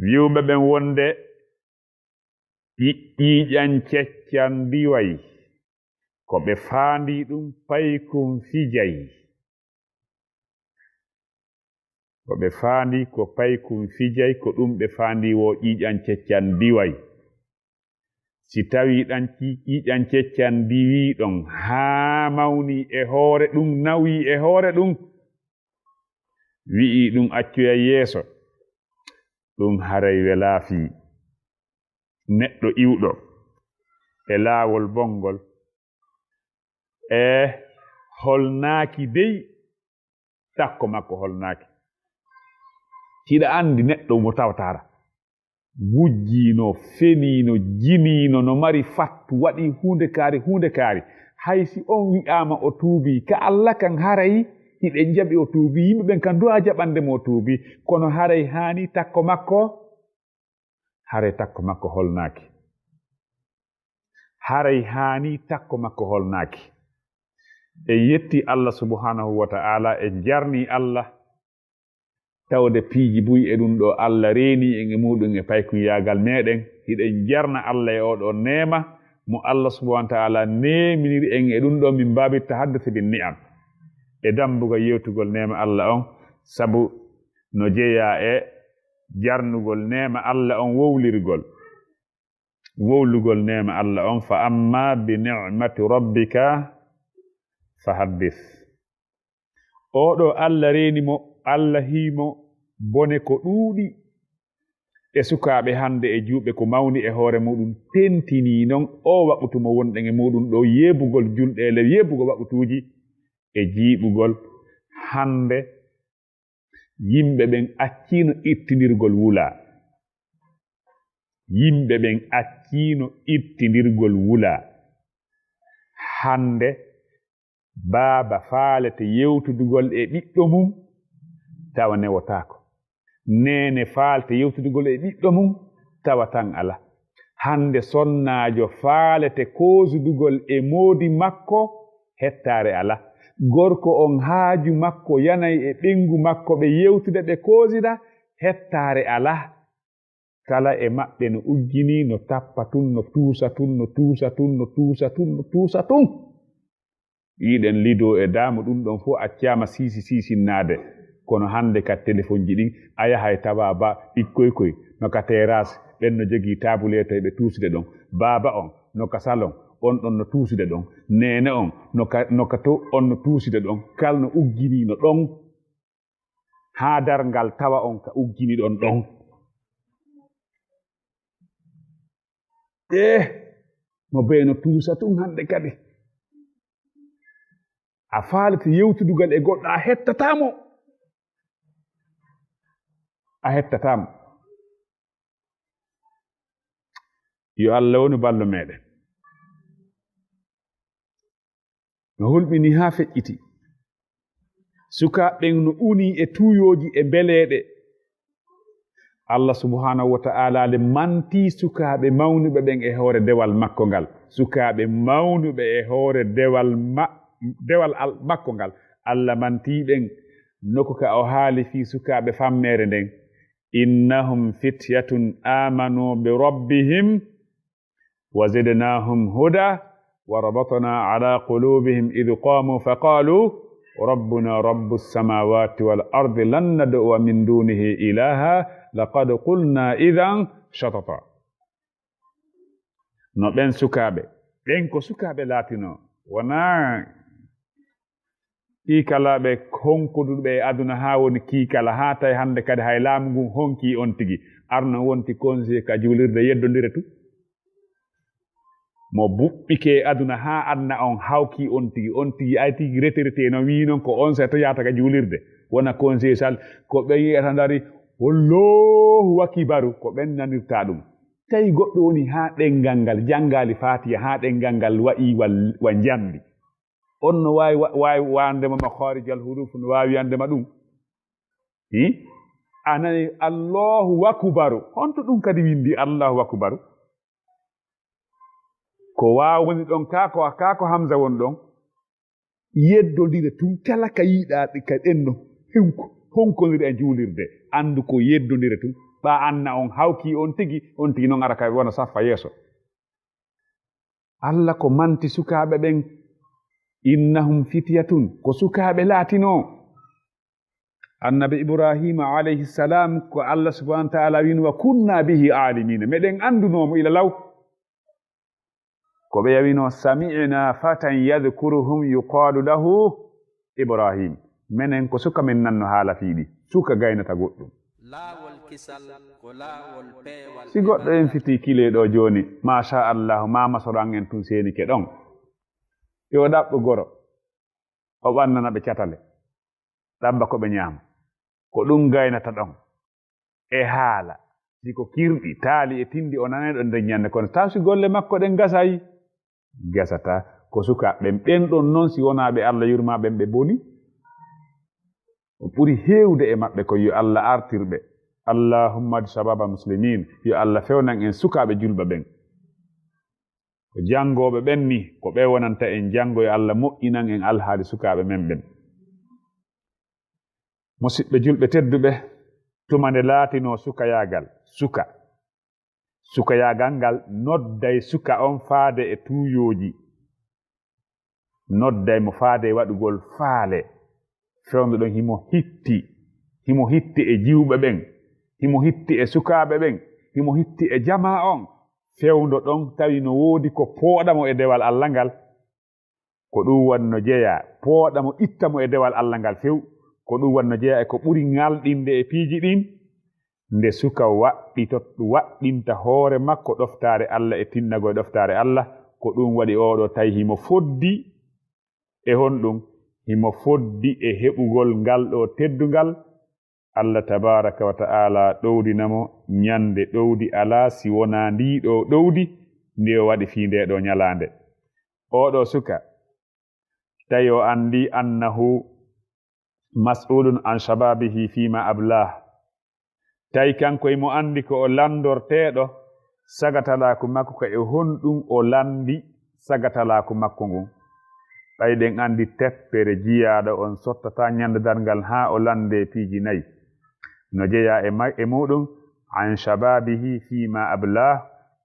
Wi'uɓe ɓen wonde ƴiƴƴiiƴan ceccan ndiway, ko ɓe faandii ɗum paykun fijay. Ko ɓe faandii ko paykun fijay, ko ɗum ɓe faandii woo ƴiiƴan ceccan ndiway. Si tawii ɗan ci-, ƴiiƴan ceccan ndiwii ɗon haa mawnii e hoore ɗum, nawii e hoore ɗum, wi'ii ɗum accoya yeeso, ɗum haray welaa fii. Neɗɗo iwɗo e laawol bonngol, e holnaaki dey, takko makko holnaaki. Hiɗa anndi neɗɗo mo tawata hara gujjiino, feniino, jiniino, no mari fattu, waɗii huunde kaari, huunde kaari. Hay si on wi'aama o tuubii, ka Alla kan haray hiɗen jaɓi o tuubii, yimɓe ɓen kan duwaa jaɓande mo o tuubii, kono haray haani takko makko, haray takko makko holnaaki. Haray haani takko makko holnaaki. En yetti Alla subhanahu wa ta'ala, en jarni Alla, tawde piiji buy e ɗum ɗoo Alla reeni en e muuɗum e paykunyaagal meɗen. Hiɗen jarna Alla e oo ɗoo neema mo Alla subhanahu wa ta'ala neeminiri en e ɗum ɗoo, min baabi tahaddusi bin ni'am. E dambugal yewtugol neema Alla on, sabu no jeyaa e jarnugol neema Alla on wowlirgol. Wowlugol neema Alla on, fa amma bi ni'mati rabbika fa haddis. Oo ɗoo Alla reeni mo, Alla hii mo bone ko ɗuuɗi e sukaaɓe hannde e juuɓe ko mawni e hoore muuɗum tentinii non oo waqutu mo wonɗen e muuɗum ɗoo, yeebugol julɗeele, yeebugol waqutuuji e jiiɓugol hannde. Yimɓe ɓen acciino ittindirgol wulaa. Yimɓe ɓen acciino ittindirgol wulaa. Hannde, baaba faalete yewtudugol e ɓiɗɗo mum, tawa newotaako. Neene faalete yewtudugol e ɓiɗɗo mum, tawa tan alaa. Hannde sonnaajo faalete koosudugol e moodi makko, hettaare alaa. Gorko on haaju makko yanay e ɓeyngu makko ɓe yewtida ɓe koosida, hettaare alaa. Kala e maɓɓe no ujjinii, no tappa tun, no tuusa tun, no tuusa tun, no tuusa tun, no tuusa tun. Yiɗen lido e daamu ɗum ɗon fof accaama siisi siisinnaade. Kono hannde ka telefonji ɗin, a yahay tawa ba ɓikkoy koy no ka terrasse, ɓen no jogii taabuleeto e ɓe tuuside ɗon. Baaba on no ka salon, on ɗon no tuuside ɗon. Neene on no ka, no ka to, on no tuuside ɗon. Kal no ugginii no ɗon. Haa darngal tawa on ka uggini ɗon ɗon. Eh, No bee no tuusa tun hande kadi. A faalete yewtudugal e goɗɗo, a hettataa mo. A hettataa mo. Yo Allah wonu ballo meɗen. No hulɓini haa feƴƴiti. Sukaaɓe ɓen no unii e tuuyooji e mbeleeɗe. Allah subhanahu wa ta'ala le mantii sukaaɓe mawnuɓe ɓen e hoore dewal makko ngal. Sukaaɓe mawnuɓe e hoore dewal ma-, dewal al-, makko ngal. Allah mantii ɓen nokku ka o haali fii sukaaɓe fammeere nden. Innahum fityatun amanu bi rabbihim وزدناهم هدى وربطنا على قلوبهم إذ قاموا فقالوا ربنا رب السماوات والأرض لن ندعو من دونه إلها لقد قلنا إذا شططا. No ɓen sukaaɓe, ɓen ko sukaaɓe laatinoo, wonaa kiikalaaɓe honkuduɓe e aduna haa woni kiikala, haa tawi hannde kadi hay laamu ngun honkii on tigi. Arno wonti conseiller ka juulirde yeddondire tun. Mo buɓɓike e aduna haa adna on hawkii on tigi, on tigi ay tigi retraité no wii non ko on seeto yahata ka juulirde. Wona conseiller sal, ko ɓen yi'ata ndari, "Allahu akibaru," ko ɓen nanirta ɗum. Tawi goɗɗo woni haa ɗenngal ngal, janngaali Faatiha haa ɗenngal ngal wa'i wa, wa njamndi. On no waawi wa-, waawi wiyande ma makharijal huruf, no waawi wiyande ma ɗum. Hi? A nani Allahu akbaru. Honto ɗum kadi windi Allahu akbaru? Ko waaw woni ɗon, kaa ko, kaa ko Hamza woni ɗon? Yeddondire tun kala ka yiɗaa ɗi ka ɗenno. Honko, honkondire e juulirde. Anndu ko yeddondire tun. Ɓa anna on hawki on tigi, on tigi non ara ka wona saffa yeeso. Allah ko manti sukaaɓe ɓen, "Innahum fityatun," ko sukaaɓe laatinoo. Annabi Ibrahima alayhi salam, ko Allah subhanahu wa ta'ala wiino, "Wa kunna bihi alimina," meɗen andunoo mo ila law. Ko ɓe yawino, "Sami'na fatan yadhkuruhum yuqalu lahu Ibrahim." Menen ko suka men nanno haala fii ɗi. Suka gaynata goɗɗum. Laawol kisal ko laawol peewal. Si goɗɗo en fitii kilee ɗoo jooni, maasha Allahu, maama Soran en tun seenike ɗon. Yo ɗaɓɓu goro, o ɓannana ɓe catale, ɗabba ko ɓe ñaama. Ko ɗum gaynata ɗon e haala. Si ko kirɗi, taali e tindi o nanay ɗon nden ñande, kono taw si golle makko ɗen gasay? Gasata. Ko sukaaɓe ɓen, ɓen ɗon non, si wonaa ɓe Allah yurmaa ɓen, ɓe boni. O ɓuri heewde e maɓɓe ko yo Allah artir ɓe. Allahumma hdi shababa muslimin. Yo Allah fewnan en sukaaɓe julɓe ɓen. Ko janngooɓe ɓen ni, ko ɓe wonanta en janngo. Yo Allah moƴƴinan en alhaali sukaaɓe men ɓen. Musidɓe julɓe tedduɓe, tuma nde laatinoo sukayaagal, suka. Sukayaagal ngal nodday suka on faade e tuuyooji. Nodday mo faade e waɗugol faale. Fewndo ɗon himo hitti. Himo hitti e jiwɓe ɓen. Himo hitti e sukaaɓe ɓen. Himo hitti e jamaa on. Fewndo ɗon tawi no woodi ko pooɗa mo e dewal Alla ngal. Ko ɗum waɗi no jeyaa, pooɗa mo, itta mo e dewal Alla ngal few. Ko ɗum waɗi no jeyaa e ko ɓuri ŋalɗinde e piiji ɗin. Nde suka waɗɗito-, waɗɗinta hoore makko ɗoftaare Alla e tinndagol e ɗoftaare Alla, ko ɗum waɗi oo ɗoo tawi himo foddi e honɗum? Himo foddi e heɓugol ngal ɗoo teddungal. Alla tabaaraka wa ta'aalaa ɗowdina mo ñande ɗowdi alaa si wonaa ndii ɗoo ɗowdi ndi o waɗi fii ndee ɗoo ñalaande. Oo ɗoo suka, tawi o anndii annahu mas'uulun an shabaabihi fiima ablaah. Tawi kanko himo anndi ko o lanndorteeɗo, sagatalaaku makko ka e honɗum o lanndi sagatalaaku makko ngun. Ɓay ɗen anndi teppere jiyaaɗo on sottataa ñande darngal haa o lanndee piiji nayi. No jeyaa e ma-, e muuɗum, an shabaabihi fiima ablaah,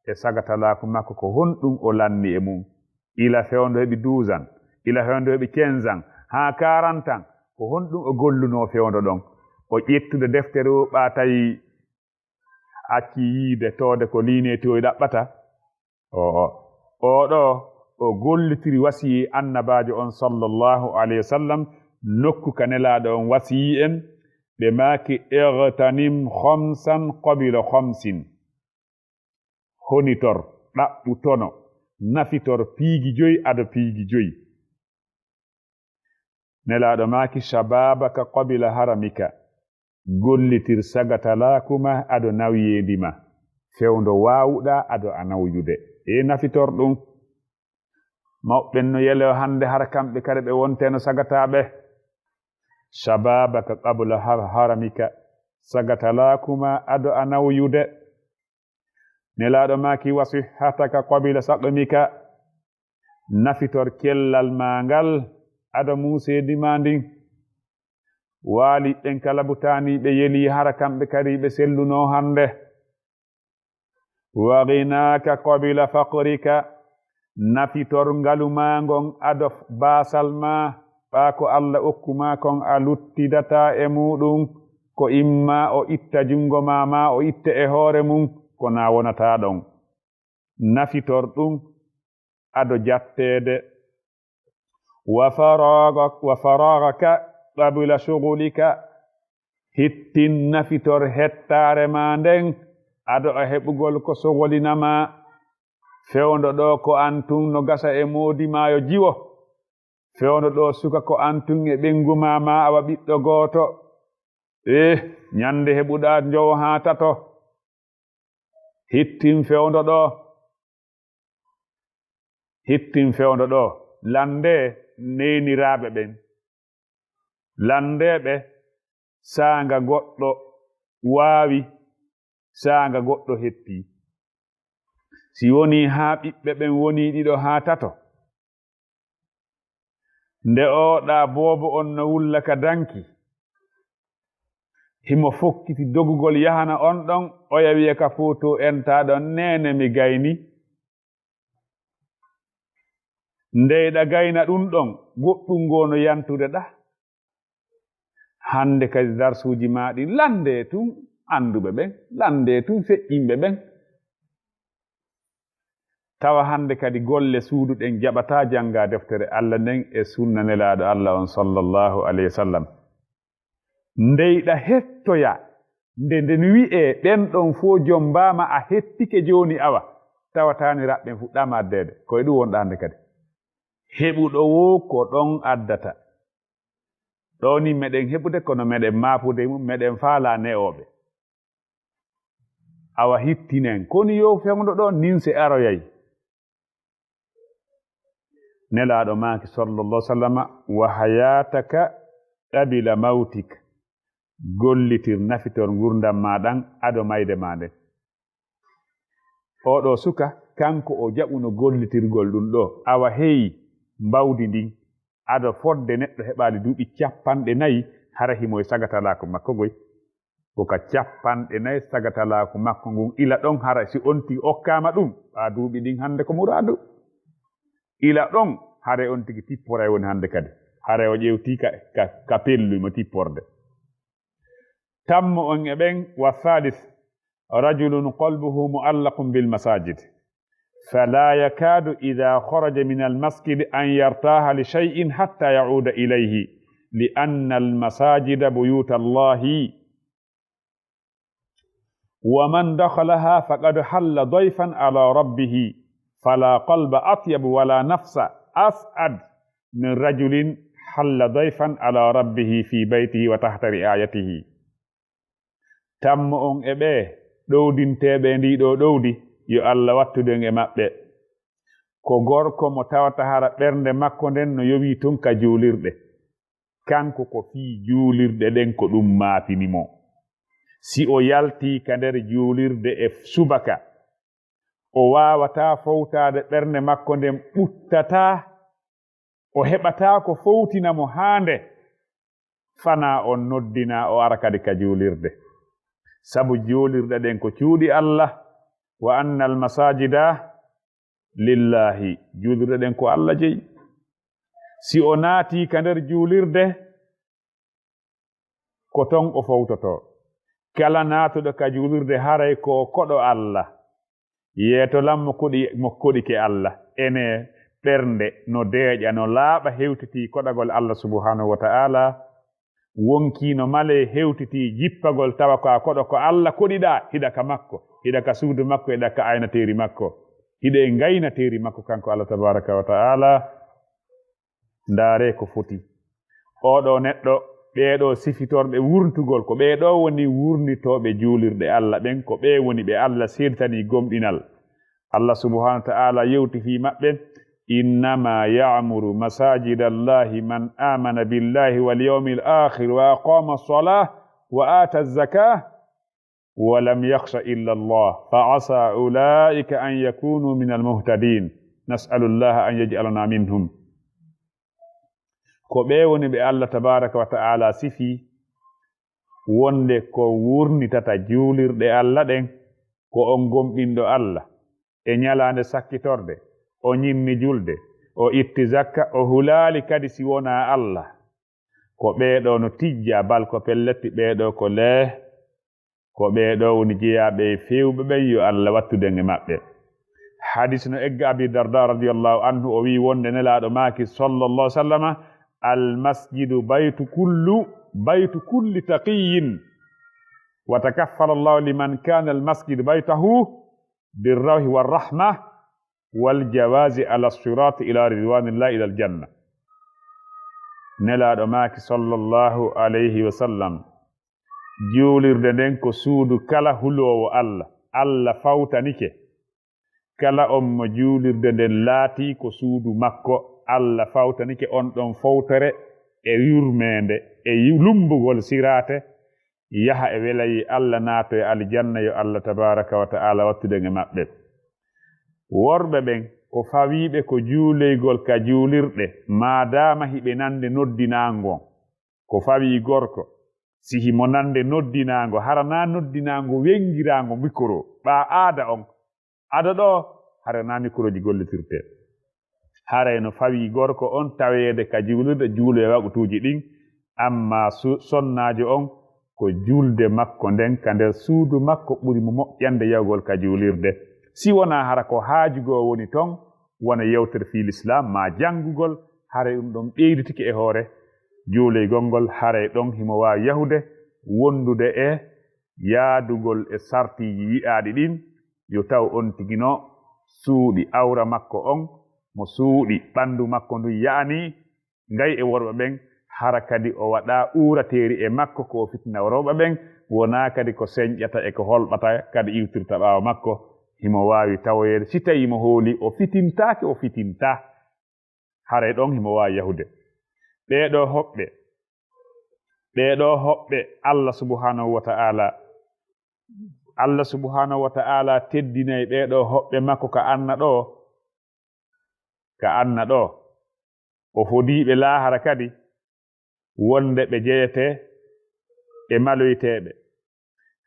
e sagatalaaku makko ko honɗum o lanni e mum. Ila fewndo heɓi douze ans, ila fewndo heɓi quinze ans, haa quarante ans, ko honɗum o gollunoo fewndo ɗon? O ƴettude deftere o ɓa tawi acci yiide toode ko liineeti o ɗaɓɓata? Oo, oo ɗoo, o gollitiri wasiyee Annabaajo on sallallahu alayhi wa sallam, nokku ka Nelaaɗo on wasiyii en, ɓe maaki, "Ightanim khamsan qabla khamsin." Honitor, ɗaɓɓu tono, nafitor piiji joy ado piiji joy. Nelaaɗo maaki, "Shababaka qabla haramika." Gollitir sagatalaaku ma ado nawyeendi ma. Fewndo waawuɗaa ado a nawyude. E nafitor ɗum. Mawɓe ɓen no yeloo hannde hara kamɓe kadi ɓe wonteno sagataaɓe. Shababaka qabla har-, haramika. Sagatalaaku ma ado a nawyude. Nelaaɗo maaki, "Wa sihhataka qabla saqmika." Nafitor cellal ma ngal ado muuseedi ma ndin. Waali ɓen kala butaani ɓe yelii hara kamɓe kadi ɓe sellunoo hannde. "Wa ghinaaka qabla faqrika." Nafitor ngalu ma ngon ado baasal ma, ɓaa ko Alla okku ma kon a luttidataa e muuɗum, ko imma o itta junngo ma, maa o itte e hoore mum, ko na wonataa ɗon. Nafitor ɗum ado jatteede. "Wa faragha-, wa faraghaka qabla shughulika." Hittin nafitor hettaare ma nden, ado a heɓugol ko sogolina ma. Fewndo ɗoo ko an tun no gasa e moodi ma yo jiwo. Fewndo ɗoo suka ko an tun e ɓeyngu ma, maa awa ɓiɗɗo gooto. Eh, ɲande heɓuɗaa njowo haa tato. Hittin fewndo ɗoo. Hittin fewndo ɗoo. Lanndee neeniraaɓe ɓen. Lanndee ɓe saanga goɗɗo waawi, saanga goɗɗo hettii. Si wonii haa ɓiɓɓe ɓen wonii ɗiɗo haa tato, nde oo ɗaa boobo on no wulla ka danki, himo fokkiti dogugol yahana on ɗon, oya wi'a ka foto entaaɗo, "Neene, mi gayni." Ndeyɗa gayna ɗun ɗon, goɗɗun goo no yantude ɗa. Hannde kadi darsuuji maa ɗin, lanndee tun annduɓe ɓen, lanndee tun feƴƴinɓe ɓen. Tawa hannde kadi golle suudu ɗen jaɓataa janngaa deftere Alla nden e sunna Nelaaɗo Alla on, sallallahu alayhi wa sallam. Ndeyɗa hettoya, nde nden wi'ee, "Ɓen ɗon fow jommbaama, a hettike jooni awa." Tawataani raɓɓen fu ɗamaddeede. Ko e ɗum wonɗa hannde kadi. Heɓuɗo woo ko ɗon addata. Ɗoo ni meɗen heɓude, kono meɗen maapude mum, meɗen faalaa ne'ooɓe. Awa hittinen, koni yo fewndo ɗoo ninse aroyay. Nelaaɗo maaki, sallallahu alaihi wa sallama, "Wa hayataka qabila mautik." Gollitir, nafitor ngurndan maa ɗan ado mayde maa nden. Oo ɗoo suka, kanko o jaɓuno gollitirgol ɗun ɗoo. Awa hey, mbawdi ndin, ado fodde neɗɗo heɓaali duuɓi cappanɗe nayi, hara himo e sagatalaaku makko goy. Ko ka cappanɗe nayi sagatalaaku makko ngun, ila ɗon hara si on tigi okkaama ɗun, ɓaa duuɓi ɗin hannde ko muraadu. Ila ɗon, haray on tigi tipporay woni hannde kadi. Haray o ƴewtii ka, ka, ka pellu mo tipporde. Tammo on e ɓen, wa thalith, rajulun qalbuhu mu'allaqun bil masajid. فلا يكاد إذا خرج من المسجد أن يرتاح لشيء حتى يعود إليه، لأن المساجد بيوت الله، ومن دخلها فقد حل ضيفا على ربه، فلا قلب أطيب ولا نفس أسعد من رجل حل ضيفا على ربه في بيته وتحت رعايته. Tammo on e ɓee ɗowdinteeɓe e ndii ɗoo ɗowdi, yo Alla wattudu en e maɓɓe. Ko gorko mo tawata hara ɓernde makko nden no yowii tun ka juulirɗe. Kanko ko fii juulirɗe ɗen ko ɗun maapini mo. Si o yaltii ka nder juulirde e subaka, o waawataa fowtaade, ɓernde makko nden ɓuttataa, o heɓataa ko fowtina mo haande, fanaa on noddinaa o ara kadi ka juulirde. Sabu juulirɗe ɗen ko cuuɗi Alla, "wa annal masajida lillahi", juulirɗe ɗen ko Alla jeyi. Si o naatii ka nder juulirde, ko ton o fowtotoo. Kala naatuɗo ka juulirde haray ko o koɗo Alla. Yeetolan mo koɗi-, mo koɗike Alla. Ene ɓernde no deeƴa, no laaɓa, hewtitii koɗagol Alla subhanahu wa ta'ala. Wonkii no malee, hewtitii jippagol, tawa ko a koɗo ko Alla koɗiɗaa, hiɗa ka makko, hiɗa ka suudu makko, hiɗa ka aynateeri makko. Hiɗe ngayna teeri makko kanko Allah tabaraka wa ta'ala. Ndaaree ko foti. Oo ɗoo neɗɗo, ɓee ɗoo sifitorɓe wurntugol, ko ɓee ɗoo woni wurnitooɓe juulirɗe Allah ɓen, ko ɓee woni ɓe Allah seeditanii gomɗinal. Allah subhanahu wa ta'ala yewti fii maɓɓe, "Innama ya'muru masajida Allahi man amana billahi wal yawmil akhir wa aqama as-salah wa ata az-zakah wa lam yakhsha illa Allah, fa asa ulaika an yakunu min al-muhtadin. Nas'alu Allah an yaj'alana minhum." Ko ɓee woni ɓe Allah tabaraka wa ta'ala sifi wonde ko wurnitata juulirɗe Allah ɗen, ko on gomɗinɗo Allah e ñalaande sakkitorde, o ñinni julde, o itti zakka, o hulaali kadi si wonaa Allah. Ko ɓee ɗoo no tijja, bal ko pellet ɓee ɗoo ko lee, ko ɓee ɗoo woni jeyaaɓe e feewɓe ɓen, yo Allah wattude en e maɓɓe. Hadis no egga Abi Darda radiyallahu anhu, o wi'i wonde Nelaaɗo maaki sallallahu alaihi wasallama, "Al masjidu baytu kullu, baytu kulli taqiyyin, wa takaffala Allahu liman kana al masjidu baytahu birrawhi war rahma wal jawazi ala sirati ila ridwanillahi ila al janna." Nelaaɗo maaki sallallahu alayhi wa sallam, "Juulirde nden ko suudu kala huloowo Allah, Allah fawtanike. Kala on mo juulirde nden laatii ko suudu makko, Allah fawtanike on ɗon fowtere e yurmeende e yu-, lumbugol siraate, yaha e welayee Allah, naatoya aljanna, yo Allah tabaraka wa ta'ala wattude en e maɓɓe." Worɓe ɓen ko fawiiɓe ko juuloygol ka juulirɗe, maadaama hiɓe nande noddinaango on. Ko fawii gorko, si himo nande noddinaango, hara naa noddinaango wengiraango mikoro, ɓaa aada on, ado ɗoo, hara naa mikorooji gollitirtee. Haray no fawii gorko on taweede ka juulirde, juuloya waqtuuji ɗin, ammaa su-, sonnaajo on, ko julde makko nden ka nder suudu makko ɓuri mo moƴƴande yahugol ka juulirde. Si wonaa hara ko haaju goo woni ton, wano yewtere fii Lislaam maa janngugol, haray ɗum ɗon ɓeyditike e hoore juuloygol ngol, haray ɗon himo waawi yahude, wondude e yaadugol e sartiiji wi'aaɗi ɗin, yo taw on tigi no suuɗi awra makko on, mo suuɗi ɓandu makko ndun, ya'ani ngay e worɓe ɓen, hara kadi o waɗaa uurateeri e makko, ko o fitina worɓe ɓen, wonaa kadi ko senƴata e ko holɓata kadi iwtirta ɓaawo makko, himo waawi tawoyeede. Si tawii mo hoolii o fitintaake, o fitintaa, haray ɗon himo waawi yahude. Ɓee ɗoo hoɓɓe, ɓee ɗoo hoɓɓe Allah subhanahu wa ta'ala, Allah subhanahu wa ta'ala teddinay ɓee ɗoo hoɓɓe makko ka anna ɗoo, ka anna ɗoo. O fodii ɓe laahara kadi, wonde ɓe jeyete e maloyteeɓe.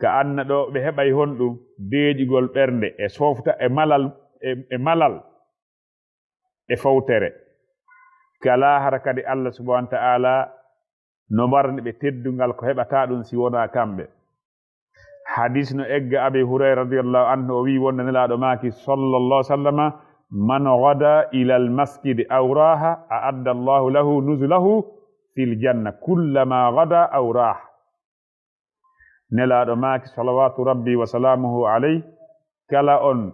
Ka anna ɗoo ɓe heɓay honɗum? Deeƴugol ɓernde e softa e malal, e, e malal e fowtere. Ka laahara kadi Allah subhanahu wa ta'ala no marani ɓe teddungal ko heɓataa ɗum si wonaa kamɓe. Hadis no egga Abi Hurayra radiyallahu anhu, o wi'i wonde Nelaaɗo maaki sallallahu alaihi wasallama, "Man ghada ila al masjid aw raha, a'adda Allahu lahu nuzulahu fil janna kullama ghada aw raha." Nelaaɗo maaki, salawaatu Rabbi wa salaamuhu alayhi, kala on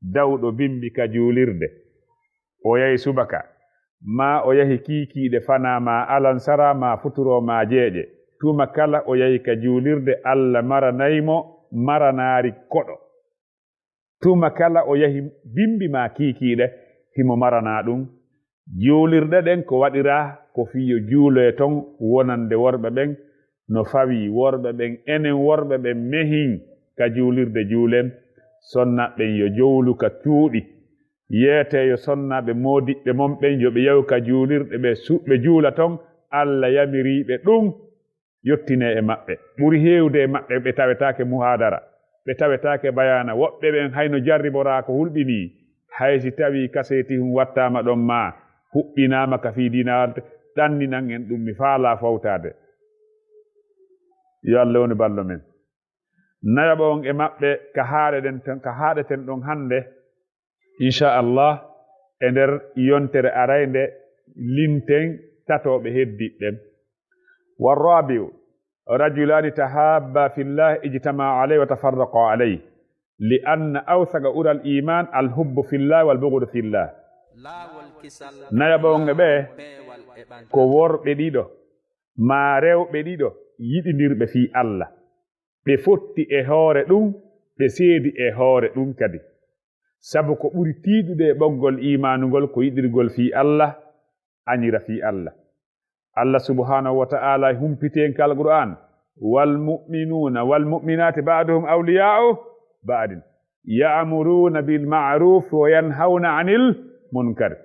dawɗo bimbi ka juulirde, o yahi subaka, maa o yahi kiikiiɗe fanaa maa alansara maa futuro maa jeeƴe, tuma kala o yahi ka juulirde, Alla maranay mo maranaari koɗo. Tuma kala o yahi bimbi maa kiikiiɗe, himo maranaa ɗum. Juulirɗe ɗen ko waɗiraa ko fii yo juuloye ton wonande worɓe ɓen, no fawii worɓe ɓen. Enen worɓe ɓen mehin ka juulirde juulen, sonnaaɓe ɓen yo jowlu ka cuuɗi. Yeetee yo sonnaaɓe moodiɓɓe mon ɓen yo ɓe yahu ka juulirɗe ɓe su-, ɓe juula ton, Alla yamirii ɓe ɗum. Yottinee e maɓɓe. Ɓuri heewde e maɓɓe ɓe tawetaake muhaadara, ɓe tawetaake bayaana. Woɓɓe ɓen hay no jarriboraa ko hulɓinii. Hay si tawii kaseetihun wattaama ɗon maa huɓɓinaama ka fii diina, ɗanninan en ɗum, mi faalaa fowtaade. Yo Alla wonu ballo men. Nayaɓo on e maɓɓe ka haaɗeɗen ton, ka haaɗeten ɗon hannde, Insha Allah, e nder yontere araynde, linten tatooɓe heddiiɓe ɓen. والرابع، رجلان تحابا في الله اجتمعا عليه وتفرقا عليه. لأن أوثق أرى الإيمان الحب في الله والبغض في الله. Nayaɓo on e ɓe ko worɓe ɗiɗo, maa rewɓe ɗiɗo yiɗindirɓe fii Alla. Ɓe fotti e hoore ɗun, ɓe seedi e hoore ɗun kadi. Sabu ko ɓuri tiiɗude e ɓoggol iimaanu ngol ko yiɗirgol fii Alla, añira fii Alla. Alla subhaanahu wa ta'aala humpiti en ka Alqur'aan, والمؤمنون والمؤمنات بعضهم أولياء بعض يأمرون بالمعروف وينهون عن المنكر.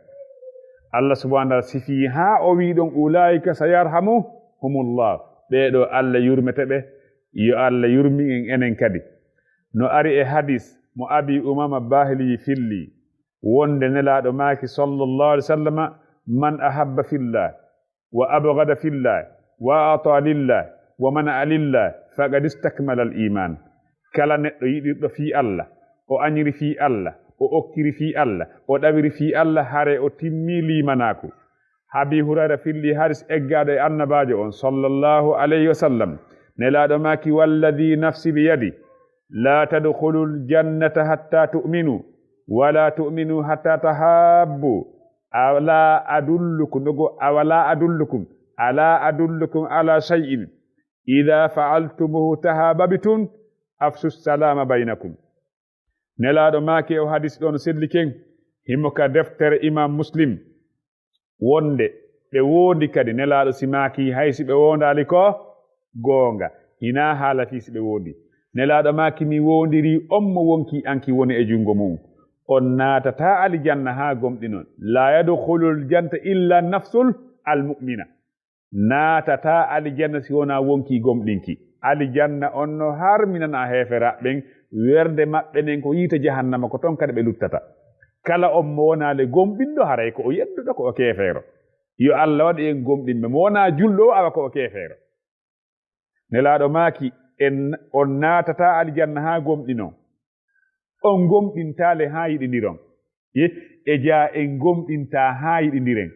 Alla subhaanahu wa ta'aala sifii haa o wi'i ɗon, أولئك سيرحمهم الله. Ɓee ɗoo Alla yurmete ɓe, yo Alla yurmin en enen kadi. No ari e hadiis mo Abii Umaama Baahilii filli, wonde Nelaaɗo maaki sallallahu alayhi wa sallama, من أحب في الله وأبغض في الله وأعطى لله ومنع لله فقد استكمل الإيمان. Kala neɗɗo yiɗirɗo fii Alla, o añiri fii Alla, o okkiri fii Alla, o ɗawiri fii Alla, haray o timmii liimanaaku. Abii Hurayra filli hadiis eggaaɗo e Annabaajo on sallallahu alayhi wa sallam, Nelaaɗo maaki, والذي نفسي بيده لا تدخلوا الجنة حتى تؤمنوا ولا تؤمنوا حتى تحابوا. ألا أدلكم, no go, أولا أدلكم على أدلكم على شيء إذا فعلتموه تحاببتم أفشوا السلام بينكم. Nelaaɗo maaki e o hadiis ɗoo no selli ken, himo ka deftere Imaam Muslim, wonde ɓe woondi kadi, Nelaaɗo si maaki hay si ɓe woondaali ko goonga, hinaa haala fii si ɓe woondi. Nelaaɗo maaki, mi woondirii on mo wonkii an ki woni e junngo mu'un. On naatataa alijanna haa gomɗinon. لا يدخل الجنة إلا النفس المؤمنة. Naatataa alijanna si wonaa wonkii gomɗinki. Alijanna on no harminanaa heeferaaɓe ɓen, werde maɓɓe nden ko yiite jahannama, ko ton kadi ɓe luttata. Kala on mo wonaa le gomɗinɗo, haray ko o yedduɗo, ko o keefeero. Yo Alla waɗu en gomɗinɓe. Mo wonaa julɗo o, awa ko o keefeero. Nelaaɗo maaki, en, on naatataa alijanna haa gomɗinon. On gomɗintaa le haa yiɗindiron. E, e jaa en gomɗintaa haa yiɗindiren.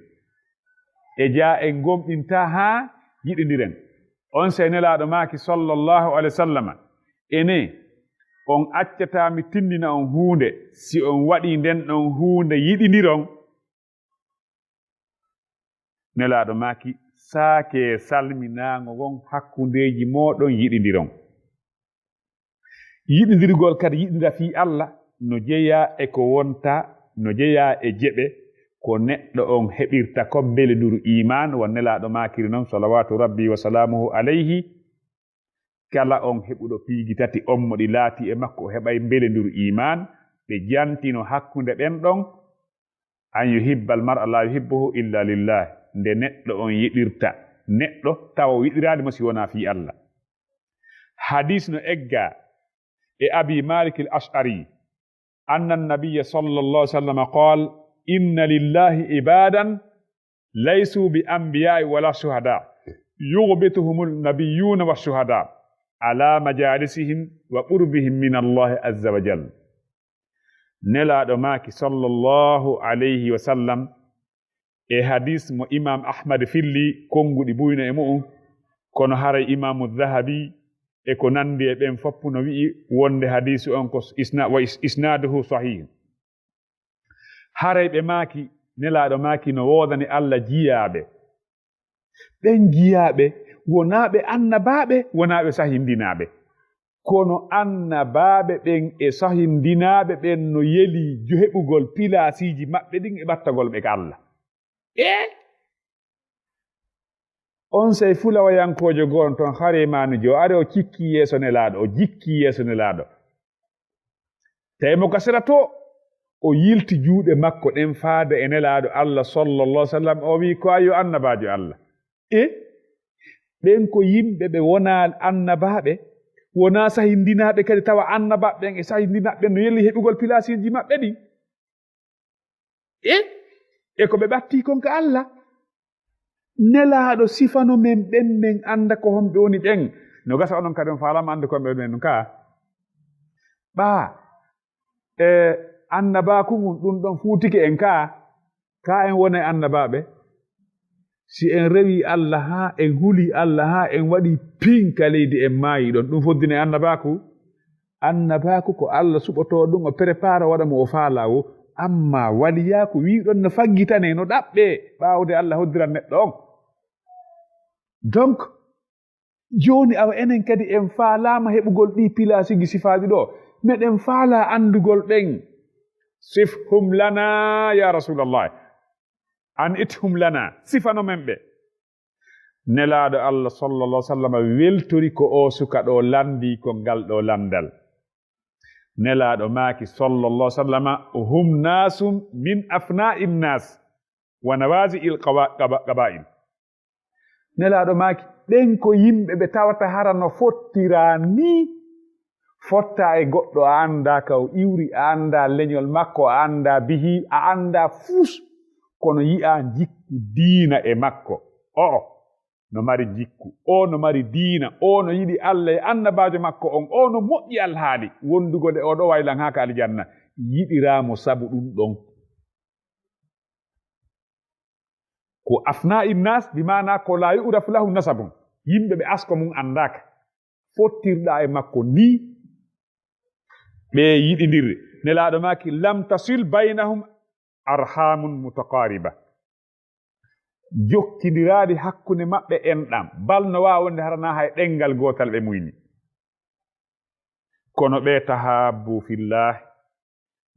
E jaa en gomɗintaa haa yiɗindiren. Onsay Nelaaɗo maaki sallallahu alayhi wa sallama, ene, on accataa mi tindina on huunde, si on waɗii nden ɗon huunde yiɗindiron? Nelaaɗo maaki, saakee salminaango ngon hakkundeeji mooɗon yiɗindiron. Yiɗindirgol kadi yiɗindira fii Alla no jeyaa e ko wonta, no jeyaa e jeɓe ko neɗɗo on heɓirta kon mbelenduru iimaan, wano Nelaaɗo maakiri non, salawaatu Rabbi wa salaamuhu alayhi. Kala on heɓuɗo piiji tati on mo ɗi laatii e makko, o heɓay mbelenduru iimaan, ɓe jantino hakkunde ɓen ɗon, أن يحب المرء لا يحبه إلا لله, nde neɗɗo on yiɗirta neɗɗo tawa o yiɗiraali mo si wonaa fii Alla. Hadiis no eggaa e Abi Malik al-Ash'ari, أن النبي صلى الله عليه وسلم قال: إن لله عبادا ليسوا بأنبياء ولا شهداء، يغبطهم النبيون والشهداء على مجالسهم وقربهم من الله عز وجل. Nelaaɗo maaki, sallallahu alayhi wa sallam, e hadiis mo Imaam Ahmad filli, konnguɗi buyno e mu'un, kono haray Imaamu Dahabi e ko nanndi e ɓen fof no wi'i wonde hadiisu on ko isna-, wa is-, isnaaduhu sahih. Haray ɓe maaki, Nelaaɗo maaki, no woodani Alla jiyaaɓe. Ɓen jiyaaɓe wonaa ɓe annabaaɓe, wonaa ɓe sahindinaaɓe. Kono annabaaɓe ɓen e sahindinaaɓe ɓen no yeli jo-, heɓugol pilaasiiji maɓɓe ɗin e ɓattagol ɓe ka Alla. E onsay fulawayankoojo goo on ton, Haremaanu jo, ari o jikkii yeeso Nelaaɗo, o jikkii yeeso Nelaaɗo. Tawi mo ka sera to, o yilti juuɗe makko ɗen faade e Nelaaɗo Alla, sallallahu alaihi wa sallam, o wi'i, "Ko a yo annabaajo Alla." E ɓen ko yimɓe ɓe wonaa annabaaɓe, wonaa sahindinaaɓe kadi, tawa annabaaɓe ɓen e sahindinaaɓe ɓen no yeli heɓugol pilaasiiji maɓɓe ɗin. E, e ko ɓe ɓattii kon ka Alla. Nelaaɗo sifano men ɓen, men annda ko honɓe woni ɓen. No gasa onon kadi on faalama annde ko honɓe woni ɓen ka. Ɓaa, e annabaaku ngun, ɗun ɗon fuutike en ka. Ka en wonay annabaaɓe. Si en rewii Alla haa en hulii Alla haa en waɗii pin ka leydi, en maayii ɗon, ɗun foddinay annabaaku? Annabaaku ko Alla suɓotoo ɗum, o prépare, o waɗa mo o faalaa woo. Ammaa waliyaaku wi'uɗon no faggitanee, no ɗaɓɓee, ɓaawde Alla hoddiran neɗɗo on. Donc, jooni awa enen kadi en faalaama heɓugol ɗii pilaasuuji sifaaji ɗoo. Meɗen faalaa anndugol ɓen. Sifhum lana, ya Rasulallah. An ithum lana. Sifano men ɓe. Nelaaɗo Alla sallallahu alaihi wasallam weltori ko oo suka ɗoo lanndii ko ngal ɗoo lanndal. Nelaaɗo maaki sallallahu alaihi wasallam, hum nasum min afna'in nas wa nawazi'il qawa-, qaba-, qaba'il. Nelaaɗo maaki, ɓen ko yimɓe ɓe tawata hara no fottiraa nii, fottaa e goɗɗo a anndaa ka o iwri, a anndaa leñol makko, a anndaa bihi, a anndaa fus, kono yi'aa jikku diina e makko. O'o no mari jikku, o no mari diina, o no yiɗi Alla e annabaajo makko on, o no moƴƴi alhaali wondugol e oo ɗoo waylan haa ka aljanna, yiɗiraa mo sabu ɗum ɗon. Ko afna'in nas, bi maana ko la yu'rafu lahum nasabun, yimɓe ɓe asko mun anndaaka, fottirɗaa e makko nii, ɓe yiɗindiri. Nelaaɗo maaki, lam tasil baynahum arhamun mutaqariba. Jokkindiraaɗi hakkunde maɓɓe enɗam, bal no waawa wonde hara na hay ɗemngal gootal ɓe muyni. Kono ɓe tahabbu fillah,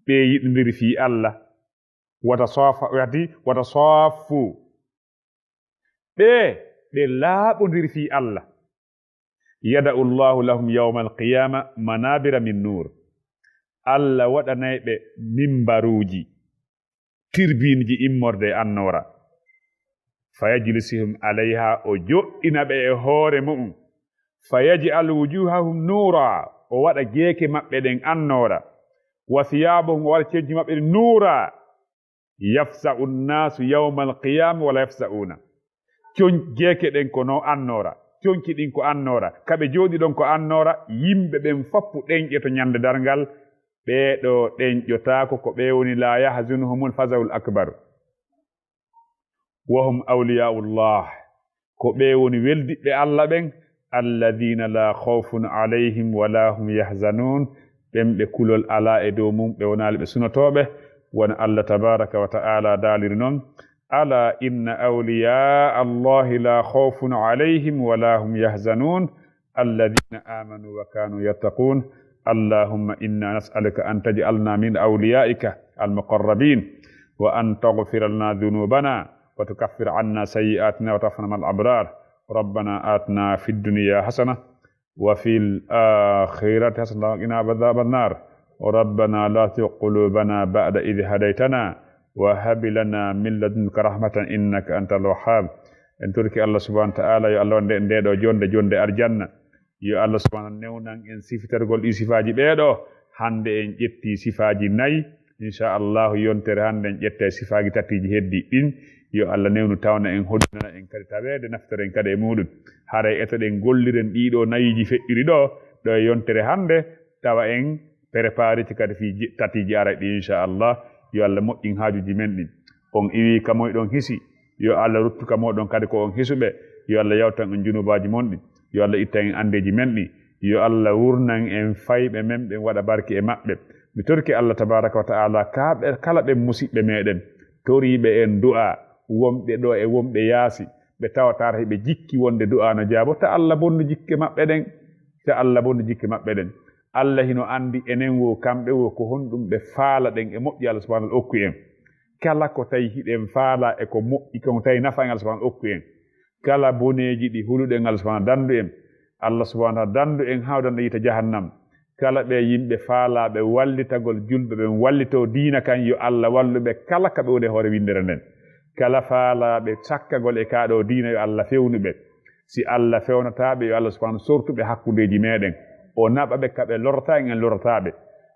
ɓe yiɗindiri fii Alla, wata soofa, wati, wata sooffu. Ɓe, ɓe laaɓondiri fii Alla. Yada'u Allahu lahum yawmal qiyama manabira min nur. Alla waɗanay ɓe mimbaruuji, tirbiinji immorde e annoora. Fa yajlisihim alayha, o joɗɗina ɓe e hoore mu'un. Fa yaj'al wujuhahum nura, o waɗa geeke maɓɓe ɗen annoora. Wa thiyabahum, o waɗa conci maɓɓe ɗin nura. Yafsa'u nnaasu yawmal qiyaama wala yafsa'uuna. Con-, geeke ɗen ko no annoora, conci ɗin ko annoora, ka ɓe jooɗi ɗon ko annoora, yimɓe ɓen foppu ɗenƴoto ñande darngal, ɓee ɗoo ɗenƴotaako, ko ɓee woni laa yahzunuhumul faza'ul akbar. Wa hum awliyaa'ullah, ko ɓee woni weldiɓɓe Alla ɓen, alladina la khawfun alayhim wa la hum yahzanun, ɓen ɓe kulol alaa e dow mum, ɓe wonaali ɓe sunotooɓe, wano Alla tabaraka wa ta'ala daaliri non, ala inna awliyaa Allahi la khawfun alayhim wa la hum yahzanun, alladina amanu wa kanu yattaqun. Allahumma inna nas'aluka an taj'alna min awliyaika almuqarrabin, wa an taghfira lana dhunubana, wa tukaffira anna sayyi'atina, wa tawaffana ma'al abrar. Rabbana atina fid dunya hasana, wa fil akhirati hasana, wa qina adhaban nar. Rabbana la tuzigh qulubana ba'da idh hadaytana, wa hab lana min ladunka rahmatan, innaka antal wahhab. En torike Alla subhanahu wa ta'ala, yo Alla waɗu nde, nde ɗoo jonde, jonde aljanna. Yo Alla subhanahu wa ta'ala newnan en sifitorgol ɗii sifaaji ɓee ɗoo. Hande en ƴetti sifaaji nayi. Insha Allahu, yontere hande en ƴetta e sifaaji tatiiji heddi ɗin. Yo Alla newnu tawna en, hoddinana en kadi taweede, naftoren kadi e muuɗum. Haray etoɗen golliren ɗii ɗoo nayiiji feƴƴuɗi ɗoo, ɗoo e yontere hande, tawa en prépariti kadi fii ji-, tatiiji aray ɗi, insha Allah. Yo Alla moƴƴin haajuuji men ɗin. On iwii ka moyɗon hisi, yo Alla ruttu ka mooɗon kadi ko on hisuɓe. Yo Alla yawtan on junubaaji mon ɗin. Yo Alla ittan en anndeeji men ɗin. Yo Alla wurnan en fayɓe men ɓen, waɗa barke e maɓɓe. Mi torike Alla tabaraka wa ta'ala, ka ɓe, kala ɓen musiɓɓe meɗen, toriiɓe en du'a, wonɓe ɗoo e wonɓe yaasi, ɓe tawataare hiɓe jikki wonde du'a no jaabo, ta Alla bonnu jikke maɓɓe ɗen, ta Alla bonnu jikke maɓɓe ɗen. Alla hino anndi enen woo, kamɓe woo, ko honɗum ɓe faala ɗen e moƴƴi Alla subhanahu wa ta'ala okku en. Kala ko tawi hiɗen faala e ko moƴƴi kon tawi nafa en Alla subhanahu wa ta'ala okku en. Kala boneeji ɗi huluɗen Alla subhanahu wa ta'ala dandu en. Alla subhanahu wa ta'ala dandu en hawdan e yiite jahannam. Kala ɓe yimɓe faalaaɓe wallitagol julɓe ɓen wallitoo diina kan, yo Alla wallu ɓe kala ka ɓe woni e hoore winndere nden. Kala faalaaɓe sakkagol e kaa ɗoo diina, yo Alla fewnu ɓe. Si Alla fewnataa ɓe, yo Alla subhanahu sortu ɓe hakkundeeji meɗen. O naɓa ɓe ka ɓe lorrataa en, en lorrataa ɓe.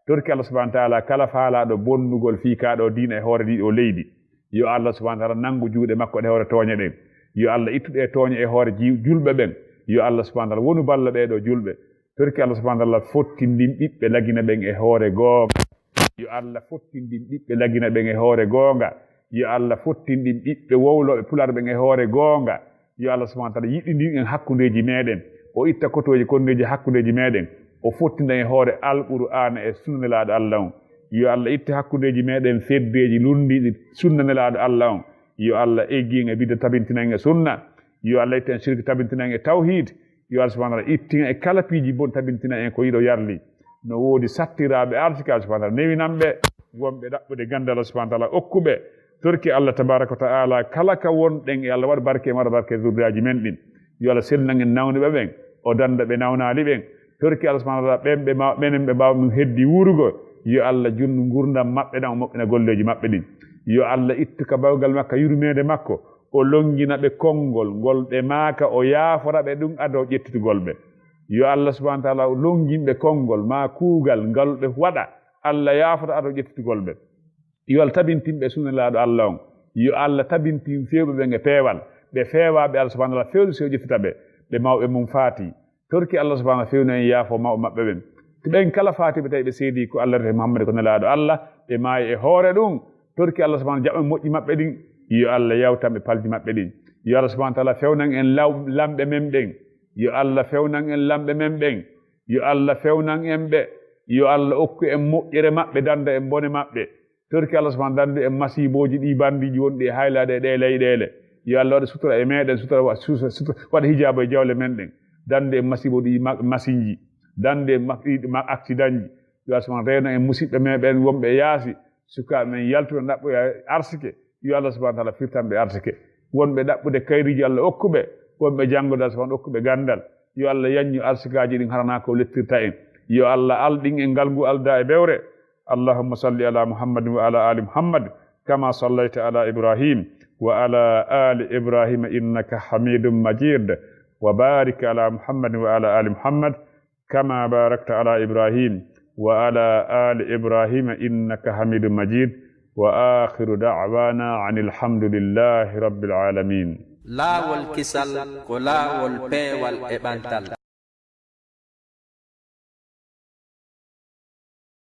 Torki Alla subhanahu wa ta'ala kala faalaaɗo bonnugol fii kaa ɗoo diina e hoore ndii ɗoo leydi, yo Alla subhanahu wa ta'ala nanngu juuɗe makko ɗe hoore tooñe ɗen. Yo Alla ittu ɗee tooñe e hoore ji-, julɓe ɓen. Yo Alla subhanahu wa ta'ala wonu balla ɓee ɗoo julɓe. Torki Alla subhanahu wa ta'ala fottindin ɓiɓɓe Lagine ɓen e hoore goonga. Yo Alla fottindin ɓiɓɓe Lagine ɓen e hoore goonga. Yo Alla fottindin ɓiɓɓe wowlooɓe Pulaar ɓen e hoore goonga. Yo Alla subhanahu wa ta'ala yiɗindin en hakkundeeji meɗen. O itta kotooji konneeji hakkundeeji meɗen. O fottinda en hoore Alqur'aana e sunna Nelaaɗo Alla on. Yo Alla ittu hakkundeeji meɗen feddeeji lunndiiɗi sunna Nelaaɗo Alla on. Yo Alla eggi en e bidda, tabintina en e sunna. Yo Alla ittu en shirk, tabintina en e tawhiid. Yo Alla subhanahu wa ta'ala ittu en e kala piiji bon, tabintina en ko yiɗo yarli. No woodi sattiraaɓe arsike, Alla subhanahu wa ta'ala newinan ɓe, wonɓe ɗaɓɓude ganndal Alla subhanahu wa ta'ala okku ɓe. Torki Alla tabaraka wa ta'ala kala ka wonɗen e Alla waɗa barke, waɗa barke zurriyaaji men ɗin. Yo Alla sellinan en nawnuɓe ɓen, o dannda ɓe nawnaali ɓen. Torki Alla subhanahu wa ta'ala ɓen ɓe ma-, ɓenen ɓe mbaawa ɗum heddi wuurugo. Yo Alla junnu ngurndan maɓɓe ɗan, o moƴƴina golleeji maɓɓe ɗin. Yo Alla ittu ka bawgal makko, yurmeende makko, o longina ɓe konngol ngol ɓe maaka, o yaafora ɓe ɗum ado ƴettitugol ɓe. Yo Alla subhanahu wa ta'ala longin ɓe konngol maa kuugal ngal ɓe waɗa, Alla yaafora ado ƴettitugol ɓe. Yo Alla tabintin ɓe sunna Nelaaɗo Alla on. Yo Alla tabintin feewɓe ɓen e peewal. Ɓe feewaaɓe, Alla subhanahu wa ta'ala fewnu sew ƴettita ɓe. Ɓe mawɓe mum faati. Torki Alla subhanahu wa ta'ala fewnu en yaafo mawɓe maɓɓe ɓen. To ɓen kala faatiɓe tawi ɓe seedii ko Alla rewata e Muhammad ko Nelaaɗo Alla, ɓe maayi e hoore ɗum. Torki Alla subhanahu wa ta'ala jaɓan moƴƴi maɓɓe ɗin. Yo Alla yawtan ɓe palji maɓɓe ɗin. Yo Alla subhanahu wa ta'ala fewnan en law-, lamɓe men ɓen. Yo Alla fewnan en lamɓe men ɓen. Yo Alla fewnan en ɓe. Yo Alla okku en moƴƴere maɓɓe, dannda en bone maɓɓe. Torki Alla subhanahu wa ta'ala danndu en masiibooji ɗi bandiiji wonɗi e haylaaɗe e ɗee leyɗeele. Yo Alla waɗa sutura e meɗen, sutura wa-, sutura, sutura, waɗa hijaabu e jawle men ɗen. Danndu en masiibooji ɗi ma-, masinji. Danndu en ma-, ɗi ma-, accidenji. Yo Alla subhanahu wa ta'ala rewna en musiɓɓe men ɓen wonɓe e yaasi. Sukaaɓe men yaltuɓe ɗaɓɓoya arsike. Yo Alla subhanahu wa ta'ala firtan ɓe arsike. Wonɓe ɗaɓɓude kayriiji Alla okku ɓe. Wonɓe janngude Alla subhanahu okku ɓe ganndal. Yo Alla yanñu arsikaaji ɗin harana ko lettirta en. Yo Alla alɗin en ngal ngu aldaa e bewre. اللهم صل على محمد وعلى آل محمد كما صليت على إبراهيم وعلى آل إبراهيم إنك حميد مجيد. وبارك على محمد وعلى آل محمد كما باركت على إبراهيم وعلى آل إبراهيم إنك حميد مجيد. وآخر دعوانا عن الحمد لله رب العالمين. Laawol kisal ko laawol peewal e ɓantal.